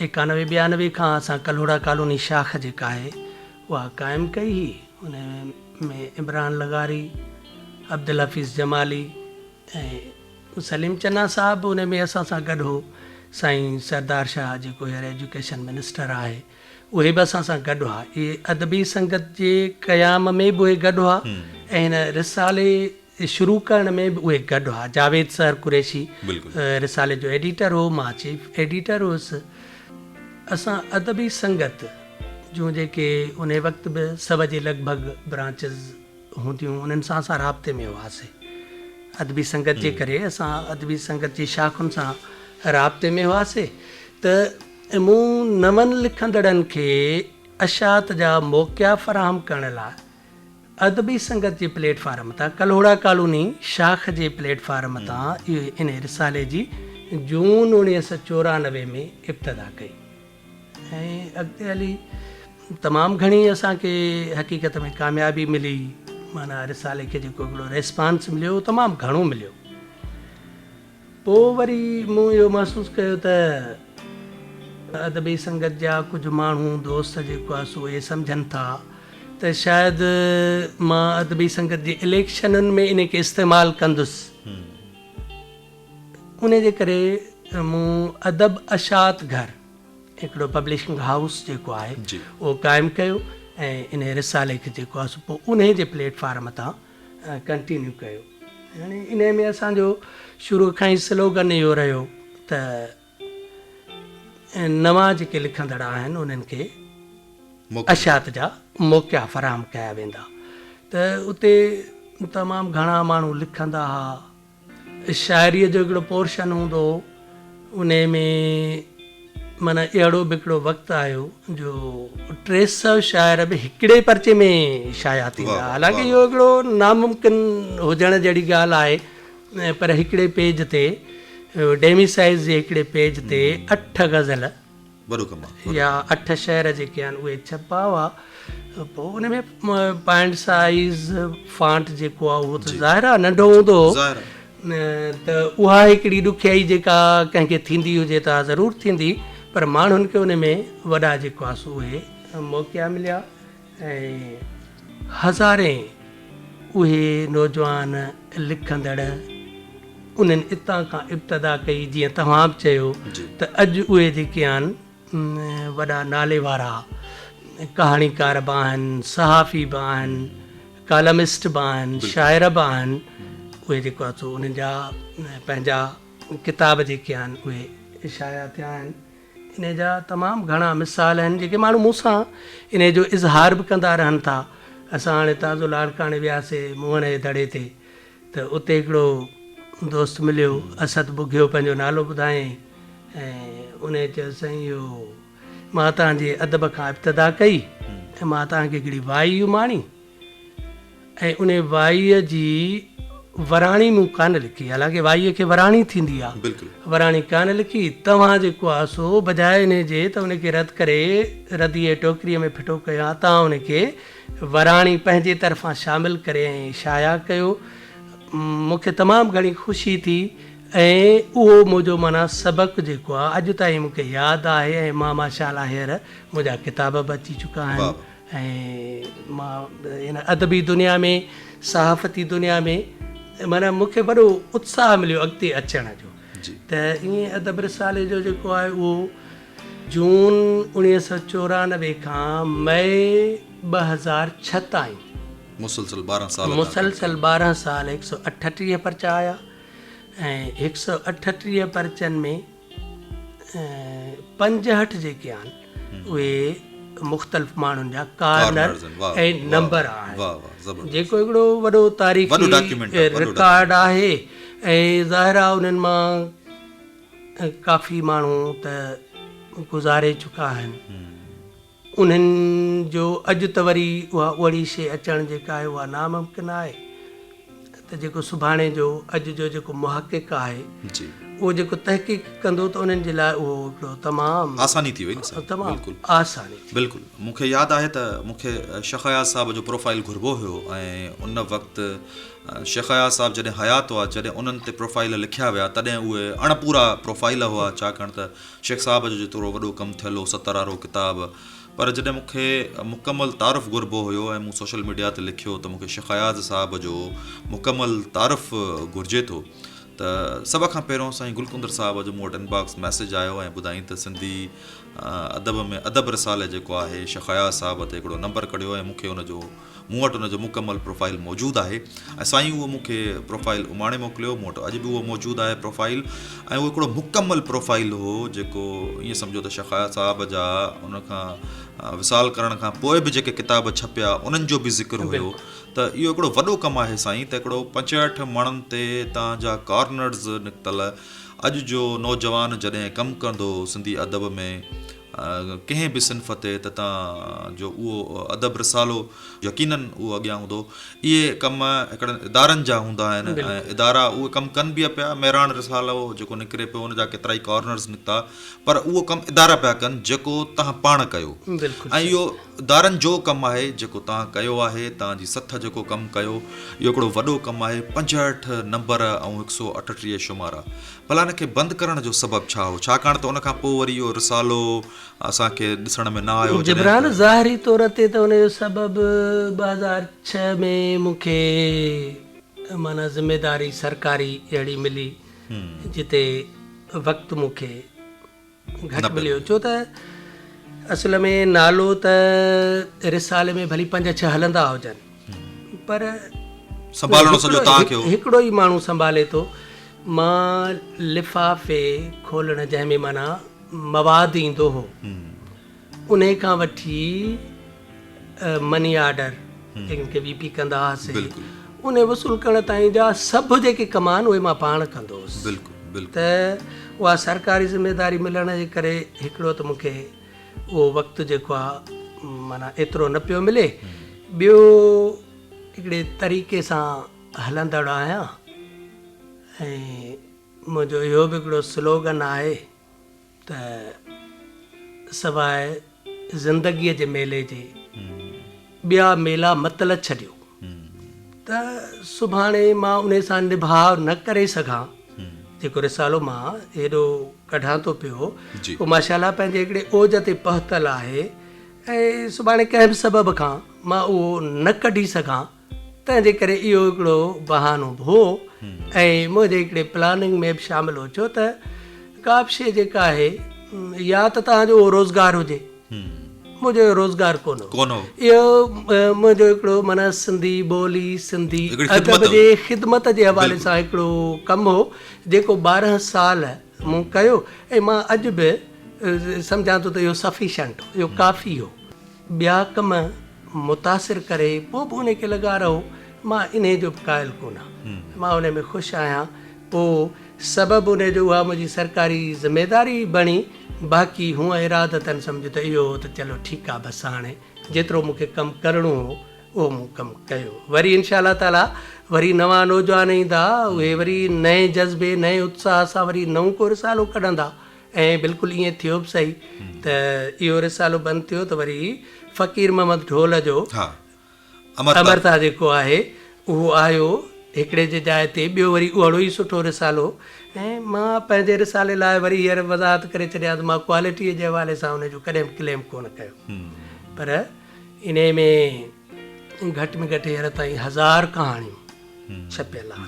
B: ايڪانوي ٻيانوي کان اسان ڪلهوڙا ڪالوني شاخ جيڪا آهي اها قائم ڪئي هئي. ان ۾ عمران لغاري، عبدالحفيظ جمالي ۽ سليم چنا صاحب به ان ۾ اسان سان گڏ هو. سائين سردار شاهه جيڪو هينئر ايجوڪيشن منسٽر آهي اهي به اسان سان گڏ هئا. اهي ادبي سنگت جي قيام ۾ به اهي گڏ هئا ۽ هن رسالي شروع ڪرڻ ۾ به اهي گڏ هئا. جاويد سحر قريشي رسالي جو ايڊيٽر هو، مان چيف ايڊيٽر هيس. اسان ادبي سنگت جون جيڪي انهي وقت به سو جي لڳ ڀڳ برانچز هونديون انهن سان اسان رابطي ۾ هئاسي. ادبي سنگت جي ڪري اسان ادبي سنگت جي شاخن سان رابطي ۾ هئاسي ته مون نون لکندڙن کي اشاعت جا موقعا فراهم ڪرڻ لاء ادبي سنگت جي پليٽ فارم تان ڪلهوڙا ڪالوني شاخ جي پليٽ فارم تان انهي رسالي جي جون 1994 ۾ ابتدا ڪئي ۽ اڳتي هلي تمام گهڻي اسان کي حقيقت ۾ ڪاميابي ملي معنيٰ رسالي کي جيڪو هڪڙو ريسپانس مليو اهو تمام گهڻو مليو. پوء وري مون اهو محسوس ڪيو ته ادبي سنگت جا ڪجهه ماڻهو دوست جيڪو آهي سو اهي سمجهن ٿا ته شايد مان ادبي سنگت جي اليڪشنن ۾ انهي کي استعمال ڪندس. انهي جي ڪري مون ادب اشاعت گهر هڪڙو پبلشنگ هائوس جيڪو آهي اهو قائم ڪيو ۽ انهي رسالي کي جيڪو آهي سو پوء انهي جي پليٽ فارم تان ڪنٽينيو ڪيو. يعني انهي ۾ اسان جو شروع کان ئي سلوگن اهو رهيو ته نوان جيڪي لکندڙ آهن انهن کي اشاعت جا موقعا فراهم ڪيا ويندا ته اتي تمام گهڻا ماڻهو لکندا ها. شاعريء جو هڪڙو پورشن هوندو هو، انهيء ۾ معنيٰ اهڙو به هڪڙو وقت آيو جو 300 شاعر به هڪڙي پرچي ۾ شايع ٿيندا هئا. حالانڪه اهو هڪڙو ناممڪن هجڻ جهڙي ڳالهه آهي، پر هڪڙي پيج تي، ڊيمي سائيز جي هڪڙي پيج تي اٺ غزل
A: وڏو ڪم آ.
B: يا اٺ شعر جيڪي آهن اهي ڇپبا هئا پوء ان ۾ پوائنٽ سائيز فانٽ جيڪو آهي اهو ته ظاهر آهي ننڍو هوندو هو ته اها هڪڙي ڏکيائي جيڪا ڪنهن کي ٿيندي هجي ته اها ضرور ٿيندي پر ماڻهن کي ان ۾ وڏا جيڪو آهي سو اهي موقعا مليا ۽ هزارين اهي نوجوان لکندڙ انهن اتان کان ابتدا ڪئي جيئن توهان به چيو ته اڄ اهي جيڪي آهن وڏا نالي وارا ڪهاڻيڪار به آهن، صحافي به آهن، ڪالمسٽ به آهن، شاعر به آهن اهي جيڪو آهي سو انهن جا پنهنجا ڪتاب جيڪي آهن اهي شايع ٿيا آهن. انهيء جا تمام گهڻا مثال آهن، جيڪي ماڻهو مون سان انهيء جو اظهار به ڪندا رهن ٿا. اسان هاڻي تازو لاڙڪاڻي وياسي موهن جي دڙي تي ته اتي هڪڙو دوست مليو، اسد ٻگهيو پنهنجو نالو ٻڌايائين ۽ انهيء چيو سائين اهو مان توهان جي ادب کان ابتدا ڪئي ۽ مان توهان کي هڪڙي وائي اماڻي. ۽ انهي وائيء جي وراڻي مون ڪانه لکي، حالانڪه وائيء کي وراڻي ٿيندي آ، وراڻي ڪانه لکي، توهان جيڪو آ سو بجاء انهي جي ته ان کي رد ڪري رديء جي ٽوڪريء ۾ ڦٽو ڪيو ها، توهان ان کي وراڻي پنهنجي طرفان شامل ڪري ۽ شايع ڪيو. مون کي تمام گهڻي خوشي ٿي ۽ اهو منهنجو معنيٰ سبق جيڪو آ اڄ تائين مون کي ياد آهي ۽ مان ماشاء الله هينئر منهنجا ڪتاب به اچي چڪا آهن. ۽ مان هن ادبي دنيا ۾ صحافتي دنيا ۾ معنيٰ مون کي وڏو اتساهه مليو اڳتي اچڻ جو ته ائين ادب رسالي جو جيڪو آهي اهو جون 1994 کان مئي 2006 تائين
A: مسلسل 12 سال
B: مسلسل 12 سال 138 پرچا آيا ۽ 138 پرچن ۾ 65 جيڪي آهن اهي مختلف ماڻهن جا ڪارنر ۽ نمبر آهن جيڪو هڪڙو وڏو تاريخي رڪارڊ آهي ۽ ظاهر آهي انهن مان ڪافي ماڻهو ته گذاري چڪا آهن. انهن جو اڄ ته وري اها اهڙي شيء اچڻ جيڪا آهي اها ناممڪن آهي ته جيڪو سڀاڻي جو اڄ جو جيڪو محقق آهي اهو جيڪو تحقيق ڪندو ته انهن جي لاء اهو هڪڙو تمام
A: آساني ٿي وئي نه سائين
B: تمام
A: بلڪل
B: آساني ٿي
A: بلڪل مون کي ياد آهي ته مون کي شيخ اياز صاحب جو پروفائيل گهربو هيو ۽ ان وقت شيخ اياز صاحب جڏهن حيات هئا جڏهن انهن تي پروفائيل لکيا ويا تڏهن اهي اڻ پورا پروفائيل هئا ڇاڪاڻ ته شيخ صاحب جو جيترو وڏو ڪم ٿيل هو سترارو ڪتاب پر جڏهن مون کي مڪمل تعارف گهربو هيو ۽ مون سوشل ميڊيا تي لکيو ته مون کي شيخ اياز صاحب جو مڪمل تعارف گهرجي ٿو ته سڀ کان پهريون سائين گل ڪندر صاحب جو مون وٽ انباڪس ميسيج آيو ۽ ٻڌائين ته سنڌي ادب ۾ ادب رسالي جيڪو آهي شيخ اياز صاحب تي هڪڙو نمبر ڪڍيو ۽ مون کي ان جو مون وٽ ان جو مڪمل پروفائيل موجود آهي ۽ سائين اهو مون کي پروفائيل اماڻي موڪليو مون وٽ اڄ به اهو موجود آهي پروفائيل ۽ اهو هڪڙو مڪمل پروفائيل هو جيڪو ائين سمجهو ته شيخ اياز صاحب جا ان کان وصال ڪرڻ کان پوء به جيڪي ڪتاب ڇپيا انهن جو به ذڪر هيو ته اهو هڪڙو وڏو ڪم آهي سائين ته هڪڙو 65 ماڻهن تي تان جا ڪارنرز نڪتل اڄ جو نوجوان جڏهن ڪم ڪندو سنڌي ادب ۾ ڪنهن به صنف تي ته تان جو اهو ادب رسالو يقينن اهو اڳيان هوندو. اهي ڪم هڪڙن ادارن جا هوندا آهن ۽ ادارا اهي ڪم ڪن به پيا. مهراڻ رسالو جيڪو نڪري پيو ان جا ڪيترائي ڪارنرز نڪتا پر اهو ڪم ادارا پيا ڪن جيڪو تهان پاڻ ڪيو ۽ اهو ادارن جو ڪم آهي جيڪو تهان ڪيو آهي تهان جي سٿ جيڪو ڪم ڪيو اهو هڪڙو وڏو ڪم آهي 65 نمبر ۽ 138 شمارا ڀلا ان کي بند ڪرڻ جو سبب ڇا هو؟ ڇاڪاڻ ته ان کان پوء وري اهو رسالو اسان کي ڏسڻ ۾ نه آيو. جڏهن
B: جبران، ظاهري طور تي ته ان جو سبب 2006 ۾ مون کي معنيٰ ذميداري سرڪاري اهڙي ملي جتي وقت مون کي گهٽ مليو ڇو ته اصل ۾ نالو ته رسالي ۾ ڀلي پنج ڇهه هلندا هجن پر
A: سنڀالڻو سڄو توهان کي هو.
B: هڪڙو ئي ماڻهو سنڀالي ٿو. مان لفافي کولڻ جنهن ۾ معنيٰ مواد ايندو هو انهي کان وٺي مني آرڊر جنهن کي وي پي ڪندا هئاسي انهي وصول ڪرڻ تائين جا سڀ جيڪي ڪم آهن اهي مان پاڻ ڪندو هوس. ته اها سرڪاري ذميداري ملڻ جي ڪري هڪڙو ته مون کي اهو وقت جيڪو آهي معنيٰ ايترو نه پيو ملي ٻيو هڪڙي طريقي سان هلندڙ آهيان ۽ منهنجو اهو به هڪڙو سلوگن آهي ته سواء زندگيء جي ميلي جي ٻيا ميلا متل ڇڏيو ته سڀاڻي مان انهي سان نڀاء نه ڪري سگهان جيڪو رسالو مان هيڏو ڪڍان ٿو پيو اهو ماشاء الله پنهنجي هڪڙي اوج تي پهتل آهي ۽ سڀاڻي ڪنهن به سبب کان مان اهو نه ڪڍي سگهان تنهن جي ڪري اهو هڪڙو بهانو به هو ۽ منهنجي هڪڙي پلاننگ ۾ به شامل هو ڇو ته ڪا به شيء جيڪا آهي يا ته توهان جو اهو روزگار هجي منهنجو اهو روزگار ڪونه هو اهو منهنجو هڪڙو معنيٰ سنڌي ٻولي سنڌي ادب جي خدمت جي حوالي سان هڪڙو ڪم هو جيڪو 12 سال مون ڪيو ۽ مان اڄ به سمجهان ٿو ته اهو سفيشنٽ هو اهو ڪافي هو. ٻيا ڪم متاثر ڪري پوء به انهي کي لڳا رهو، مان انهي جو به قائل ڪونه مان انهي ۾ خوش آهيان، پوء سبب انهي جو اها منهنجي سرڪاري ذميداري بڻي، باقي هونء ارادتن سمجهه ته اهو هو ته چلو ٺيڪ آ بس هاڻي جيترو مون کي ڪم ڪرڻو هو اهو مون ڪم ڪيو، وري انشاء الله تعاليٰ وري نوان نوجوان ايندا اهي وري نئين جذبي نئين اتساهه سان وري نئون ڪو رسالو ڪڍندا. ۽ بلڪل ائين ٿيو به سهي ته اهو رسالو بند ٿيو ته وري فقير محمد ڍول جو امرتا جيڪو آهي اهو آيو هڪڙي جي جاء تي ٻيو وري اهڙو ئي سٺو رسالو ۽ مان پنهنجي رسالي لاء وري هينئر وضاحت ڪري ڇڏيان ته مان ڪوالٽيء جي حوالي سان ان جو ڪڏهن به ڪليم ڪونه ڪيو پر انهي ۾ گهٽ ۾ گهٽ هينئر تائين هزار ڪهاڻيون ڇپيل آهن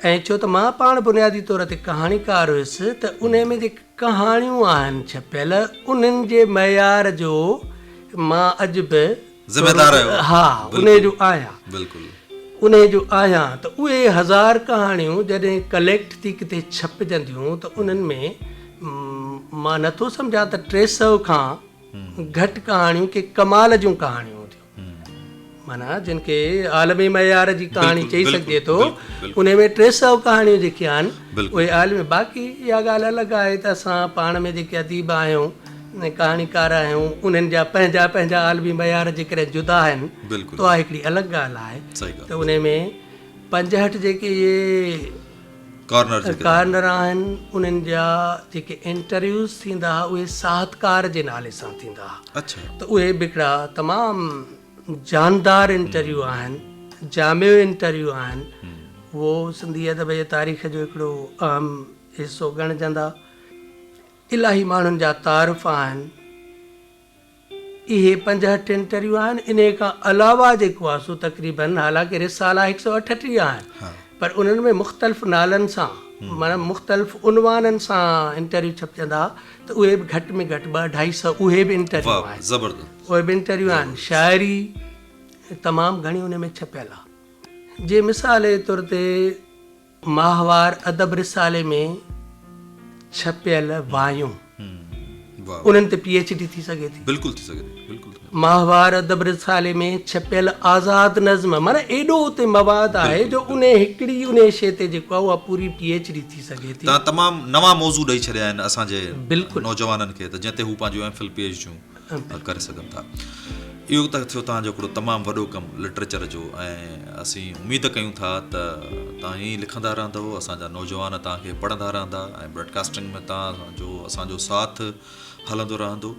B: ۽ ڇو ته مان پاڻ بنيادي طور تي ڪهاڻيڪار هيس ته انهي ۾ جيڪي ڪهاڻيون آهن ڇپيل انهن جي معيار جو مان اڄ به
A: ذميدار آهيو
B: ها انهي جو آهيان
A: بلڪل
B: انهي جو آهيان ته اهي هزار ڪهاڻيون جڏهن ڪليڪٽ ٿي ڪٿي ڇپجنديون ته انهن ۾ مان نه ٿو سمجهان ته 300 کان گهٽ ڪهاڻيون ڪي ڪمال جون ڪهاڻيون هونديون. معنيٰ جن کي عالمي معيار جي ڪهاڻي چئي سگهجي ٿو انهي ۾ 300 ڪهاڻيون جيڪي آهن اهي عالمي باقي اها ڳالهه الڳ آهي ته اسان پاڻ ۾ جيڪي اديب آهيون ۽ ڪهاڻيڪار آهيون انهن جا پنهنجا پنهنجا عالمي معيار جيڪڏهن جدا آهن ته اها هڪڙي الڳ ڳالهه آهي ته انهي ۾ 65 جيڪي اهي ڪارنر آهن انهن جا جيڪي انٽرويوز ٿيندا ها اهي ساهتڪار جي نالي سان ٿيندا ها ته اهي به هڪڙا تمام جاندار انٽرويو آهن جامع انٽرويو آهن اهو سنڌي ادب جي تاريخ جو هڪڙو اهم حصو ڳڻجندا الاهي ماڻهن جا تعارف آهن. اهي 65 انٽرويو آهن، انهيء کان علاوه جيڪو آهي سو تقريباً حالانڪه رسالا 138 آهن پر انهن ۾ مختلف نالن سان معنيٰ مختلف عنوانن سان انٽرويو ڇپجندا ته اهي به گهٽ ۾ گهٽ ٻه اڍائي سئو اهي به انٽرويو آهن. اهي به انٽرويو آهن. شاعري تمام گهڻي ان ۾ ڇپيل آهي. جي مثال جي طور تي ماهوار ادب رسالي ۾ ڇپيل وايون انهن تي پي ايڇ ڊي ٿي سگهي ٿي.
A: بلڪل ٿي سگهي ٿي بلڪل.
B: ماهوار ادب رسالي ۾ ڇپيل آزاد نظم معنيٰ ايڏو اتي مواد آهي جو انهي هڪڙي انهي شيء تي جيڪو آهي اها پوري پي ايڇ ڊي ٿي سگهي ٿي.
A: توهان تمام نوان موضوع ڏئي ڇڏيا آهن اسان جي نوجوانن کي ته جنهن تي هو پنهنجون ايم فل پي ايڇ ڊيون ڪري سگهن ٿا. اهو ته ٿيو توهان جو هڪڙو تمام وڏو ڪم لٽريچر جو ۽ اسين اميد ڪيون ٿا ته توهان ائين ئي لکندا رهندؤ اسان جا نوجوان توهان کي پڙهندا رهندا ۽ براڊڪاسٽنگ ۾ توهان جو اسان جو ساٿ هلندو رهندو.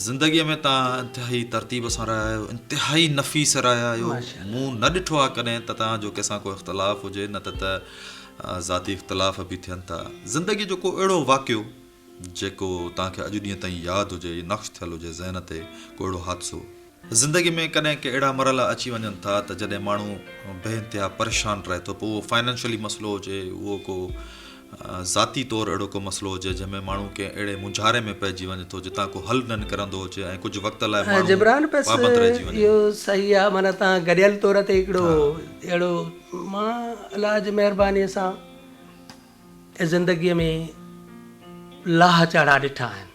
A: زندگيء ۾ توهان انتهائي ترتيب سان رهيا آهيو انتهائي نفيس رهيا آهيو مون نه ڏٺو آهي ڪڏهن ته توهان جو ڪنهن سان ڪو اختلاف هجي نه ته ته ذاتي اختلاف به ٿين ٿا زندگيء جو ڪو اهڙو واقعو جيڪو توهان کي اڄ ڏينهن تائين ياد هجي يا نقش ٿيل هجي ذهن تي ڪو اهڙو حادثو. زندگي ۾ ڪڏهن ڪي اهڙا مرحلا اچي وڃن ٿا ته جڏهن ماڻهو بي انتها پريشان رهي ٿو پوء اهو فائنانشلي مسئلو هجي اهو ڪو ذاتي طور اهڙو ڪو مسئلو هجي جنهن ۾ ماڻهو ڪنهن اهڙي مونجهاري ۾ پئجي وڃي ٿو جتان ڪو حل نه نڪرندو هجي ۽ ڪجهه وقت لاء ماڻهو
B: جبران بس
A: پابند رهجي وڃي.
B: اهو صحيح آهي معنيٰ توهان گڏيل طور تي هڪڙو اهڙو مان الله جي مهرباني سان زندگيء ۾ لاهه چاڙها ڏٺا آهن.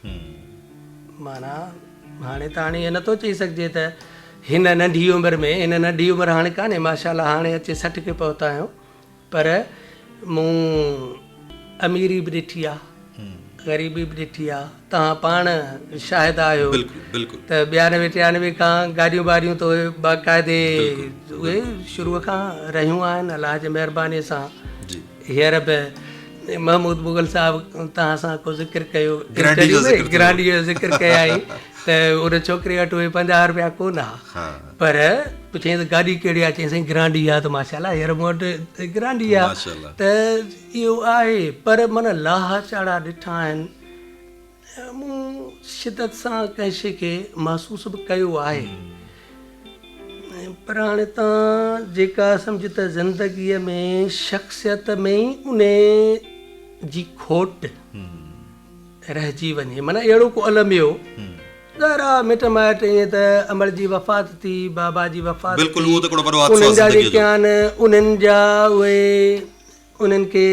B: معنيٰ هاڻي ته هاڻي ائين نٿو چئي سگهجي ته هن ننڍي عمر ۾ هن ننڍي عمر هاڻي ڪانهي ماشاء الله هاڻي اچي 60 کي پهتا آهيون پر مون اميري به ڏٺي آهي غريبي به ڏٺي آهي توهان پاڻ شاهد آهيو ته 92 93 کان گاڏيون ٻاڏيون ته اهي باقاعدي اهي شروع کان رهيون آهن الله جي مهرباني سان هينئر به محمود مغل صاحب توهان سان ڪو ذڪر ڪيو
A: انٽرويو ۾
B: گرانڊي جو ذڪر ڪيائين ته ان ڇوڪري وٽ اهي 50 روپيا ڪو نه ها پر پڇيائين ته گاڏي ڪهڙي آهي چيائين سائين گرانڊي آهي ته ماشاء الله هينئر مون وٽ گرانڊي آهي ته اهو آهي پر معنيٰ لاها چاڙها ڏٺا آهن مون شدت سان ڪنهن شيء کي محسوس به ڪيو آهي پر هاڻي تان جيڪا سمجهه ته زندگيء ۾ شخصيت ۾ ئي انهي جي کوٽ رهجي وڃي معنيٰ اهڙو ڪو الميو ظاهر آ مٽ مائٽ ائين ته امڙ جي وفات ٿي بابا جي وفات
A: ٿي
B: انهن جا جيڪي آهن انهن جا اهي انهن کي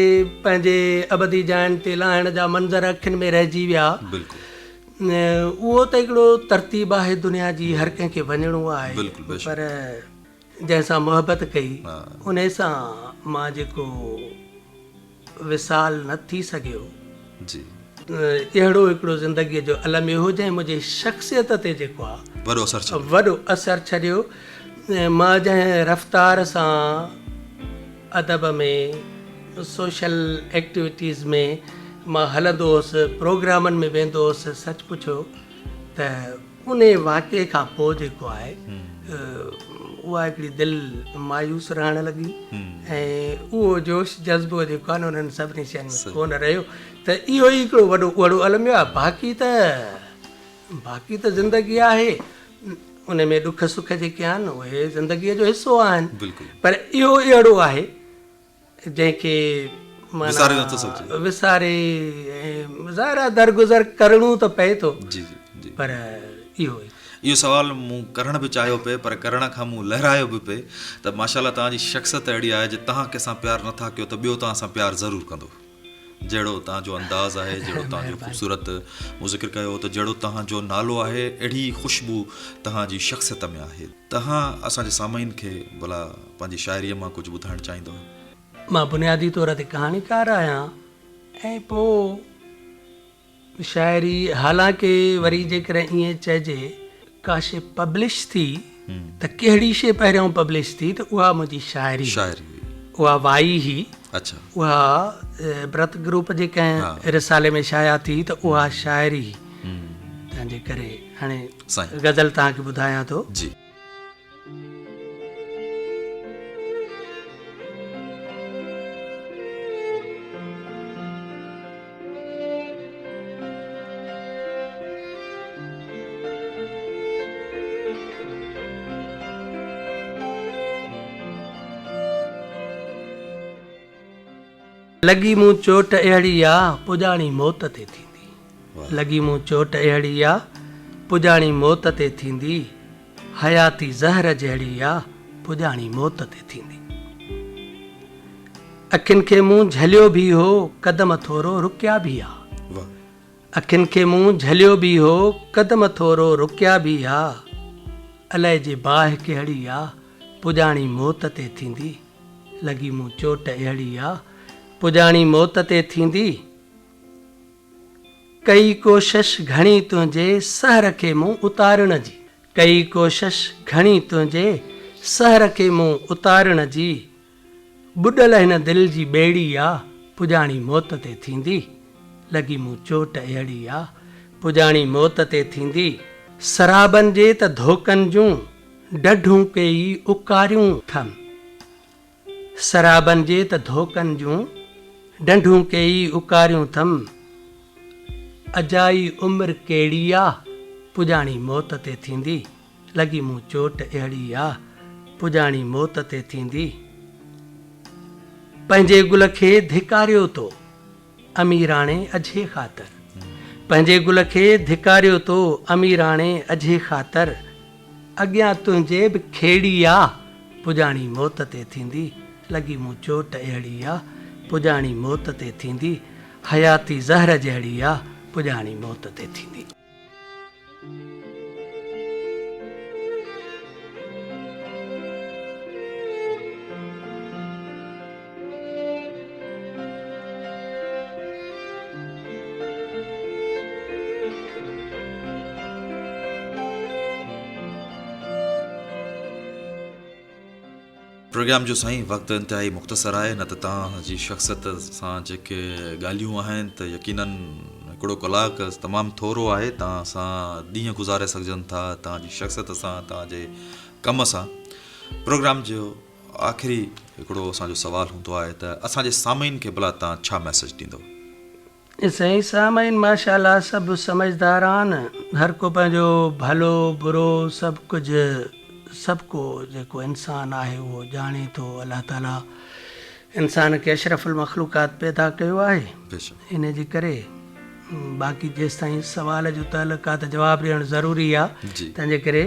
B: پنهنجي ابدي جاين تي لاهڻ جا منظر اکين ۾ رهجي ويا. اهو ته هڪڙو ترتيب آهي دنيا جي هر ڪنهن کي وڃڻو آهي پر جنهن سان محبت ڪئي انهي سان مان جيڪو وصال نه ٿي سگهيو. اهڙو هڪڙو زندگيء جو الميو هو جنهن منهنجي شخصيت تي جيڪو آهي وڏو اثر ڇڏيو. مان جنهن رفتار سان ادب ۾ سوشل ايڪٽيوٽيز ۾ مان هلندو هوس، پروگرامن ۾ ويندو هوس، سچ پڇو ته انهي واقعي کان پوء جيڪو آهي اها هڪڙي دل مايوس رهڻ لڳي ۽ اهو جوش جذبو جيڪو آهي نه انهن سڀني شين ۾ ڪونه رهيو ته اهو ئي هڪڙو وڏو اهڙو الميو آهي باقي ته باقي ته زندگي آهي ان ۾ ڏک سک جيڪي آهن اهي زندگيء جو حصو آهن پر اهو اهڙو آهي جنهن کي
A: وساري نٿو سگهجي
B: وساري ۽ ظاهر آهي درگذر ڪرڻو ته پئي ٿو
A: جي جي جي
B: پر اهو ئي
A: اهو سوال مون ڪرڻ به چاهيو پئي پر ڪرڻ کان مون لهرايو به پئي ته ماشاء الله توهان جي شخصيت اهڙي آهي جي توهان ڪنهن سان پيار نٿا ڪيو ته ٻيو توهان سان پيار ضرور ڪندو. جهڙو توهان جو انداز آهي جهڙو توهان جو خوبصورت مون ذڪر ڪيو ته جهڙو توهان جو نالو آهي اهڙي ئي خوشبو توهان جي شخصيت ۾ آهي. توهان اسان جي سامعين کي ڀلا پنهنجي شاعريء مان ڪجهه ٻڌائڻ چاهيندؤ؟
B: مان بنيادي طور تي ڪهاڻيڪار آهيان ۽ پوء شاعري حالانڪه وري جيڪڏهن ائين چئجي ڪا شيء پبلش ٿي ته ڪهڙي شيء پهريون پبلش ٿي ته اها منهنجي شاعري
A: شاعري هئي
B: اها وائي هئي
A: اڇا
B: اها برت گروپ جي ڪنهن رسالي ۾ شايع ٿي ته اها شاعري هئي تنهن جي ڪري هاڻي غزل توهان کي ٻڌايان ٿو
A: جي.
B: لڳي مون چوٽ اهڙي آ، پڄاڻي موت تي ٿيندي. لڳي مون چوٽ اهڙي آ، پڄاڻي موت تي ٿيندي. حياتي زهر جهڙي آ، پڄاڻي موت تي ٿيندي. اکين کي مون جهليو ڀي هو، قدم ٿورو رڪيا ڀي ها. اکين کي مون جهليو ڀي هو، قدم ٿورو رڪيا ڀي ها. الائجي باهه ڪهڙي آ، پڄاڻي موت تي ٿيندي. لڳي مون چوٽ اهڙي آ، پڄاڻي موت تي ٿيندي. ڪئي ڪوشش گهڻي تنهنجي سحر کي مون اتارڻ جي. ڪئي ڪوشش گهڻي تنهنجي سحر کي مون اتارڻ جي. ٻڏل هن دل جي ٻيڙي آ، پڄاڻي موت تي ٿيندي. لڳي مون چوٽ اهڙي آ، پڄاڻي موت تي ٿيندي. سرابن جي ته ڌوڪن جون ڊڍون ڪيئي اڪاريون ٿم. سرابن جي ته ڌوڪن جون ڊنڍون ڪيئي اڪاريون ٿم. اجائي عمر ڪهڙي آ، پڄاڻي موت تي ٿيندي. لڳي مون چوٽ اهڙي آ، پڄاڻي موت تي ٿيندي. پنهنجي گل کي ڌڪاريو تو، اميراڻي اجهي خاطر. پنهنجي گل کي ڌڪاريو تو، اميراڻي اجهي خاطر. اڳيان تنهنجي به کيڙي آ، پڄاڻي موت تي ٿيندي. لڳي مون چوٽ اهڙي آ، پڄاڻي موت تي ٿيندي. حياتي زهر جهڙي آ، پڄاڻي موت تي ٿيندي.
A: پروگرام جو سائين وقت انتهائي مختصر آهي نه ته توهان جي شخصيت سان جيڪي ڳالهيون آهن ته يقينن هڪڙو ڪلاڪ تمام ٿورو آهي توهان سان ڏينهن گذاري سگهجن ٿا توهان جي شخصيت سان توهان جي ڪم سان پروگرام جو آخري هڪڙو اسان جو سوال هوندو آهي ته اسان جي سامعين کي ڀلا توهان ڇا ميسيج ڏيندو؟
B: سائين سامعين ماشاء الله سڀ سمجهدار آهن هر ڪو پنهنجو ڀلو برو سڀ ڪجهه سڀ ڪو جيڪو انسان آهي اهو ڄاڻي ٿو الله تعالي انسان کي اشرف المخلوقات پيدا ڪيو آهي ان جي ڪري باقي جيستائين سوال جو تعلق آهي ته جواب ڏيڻ ضروري آهي تنهن جي ڪري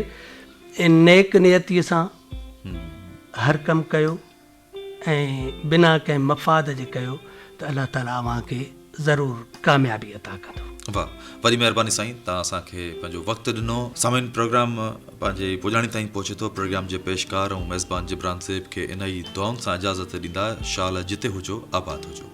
B: نيڪ نيتي سان هر ڪم ڪيو ۽ بنا ڪنهن مفاد جي ڪيو ته الله تعالي اوهان کي ضرور ڪاميابي عطا ڪندو.
A: واه وڏي مهرباني سائين توهان اسان کي پنهنجو وقت ڏنو. سامعين پروگرام پنهنجي پڄاڻي تائين پهچي ٿو پروگرام جي پيشڪار ۽ ميزبان جبران زيب کي انهي دعائن سان اجازت ڏيندا شال جتي هجو آباد هجو.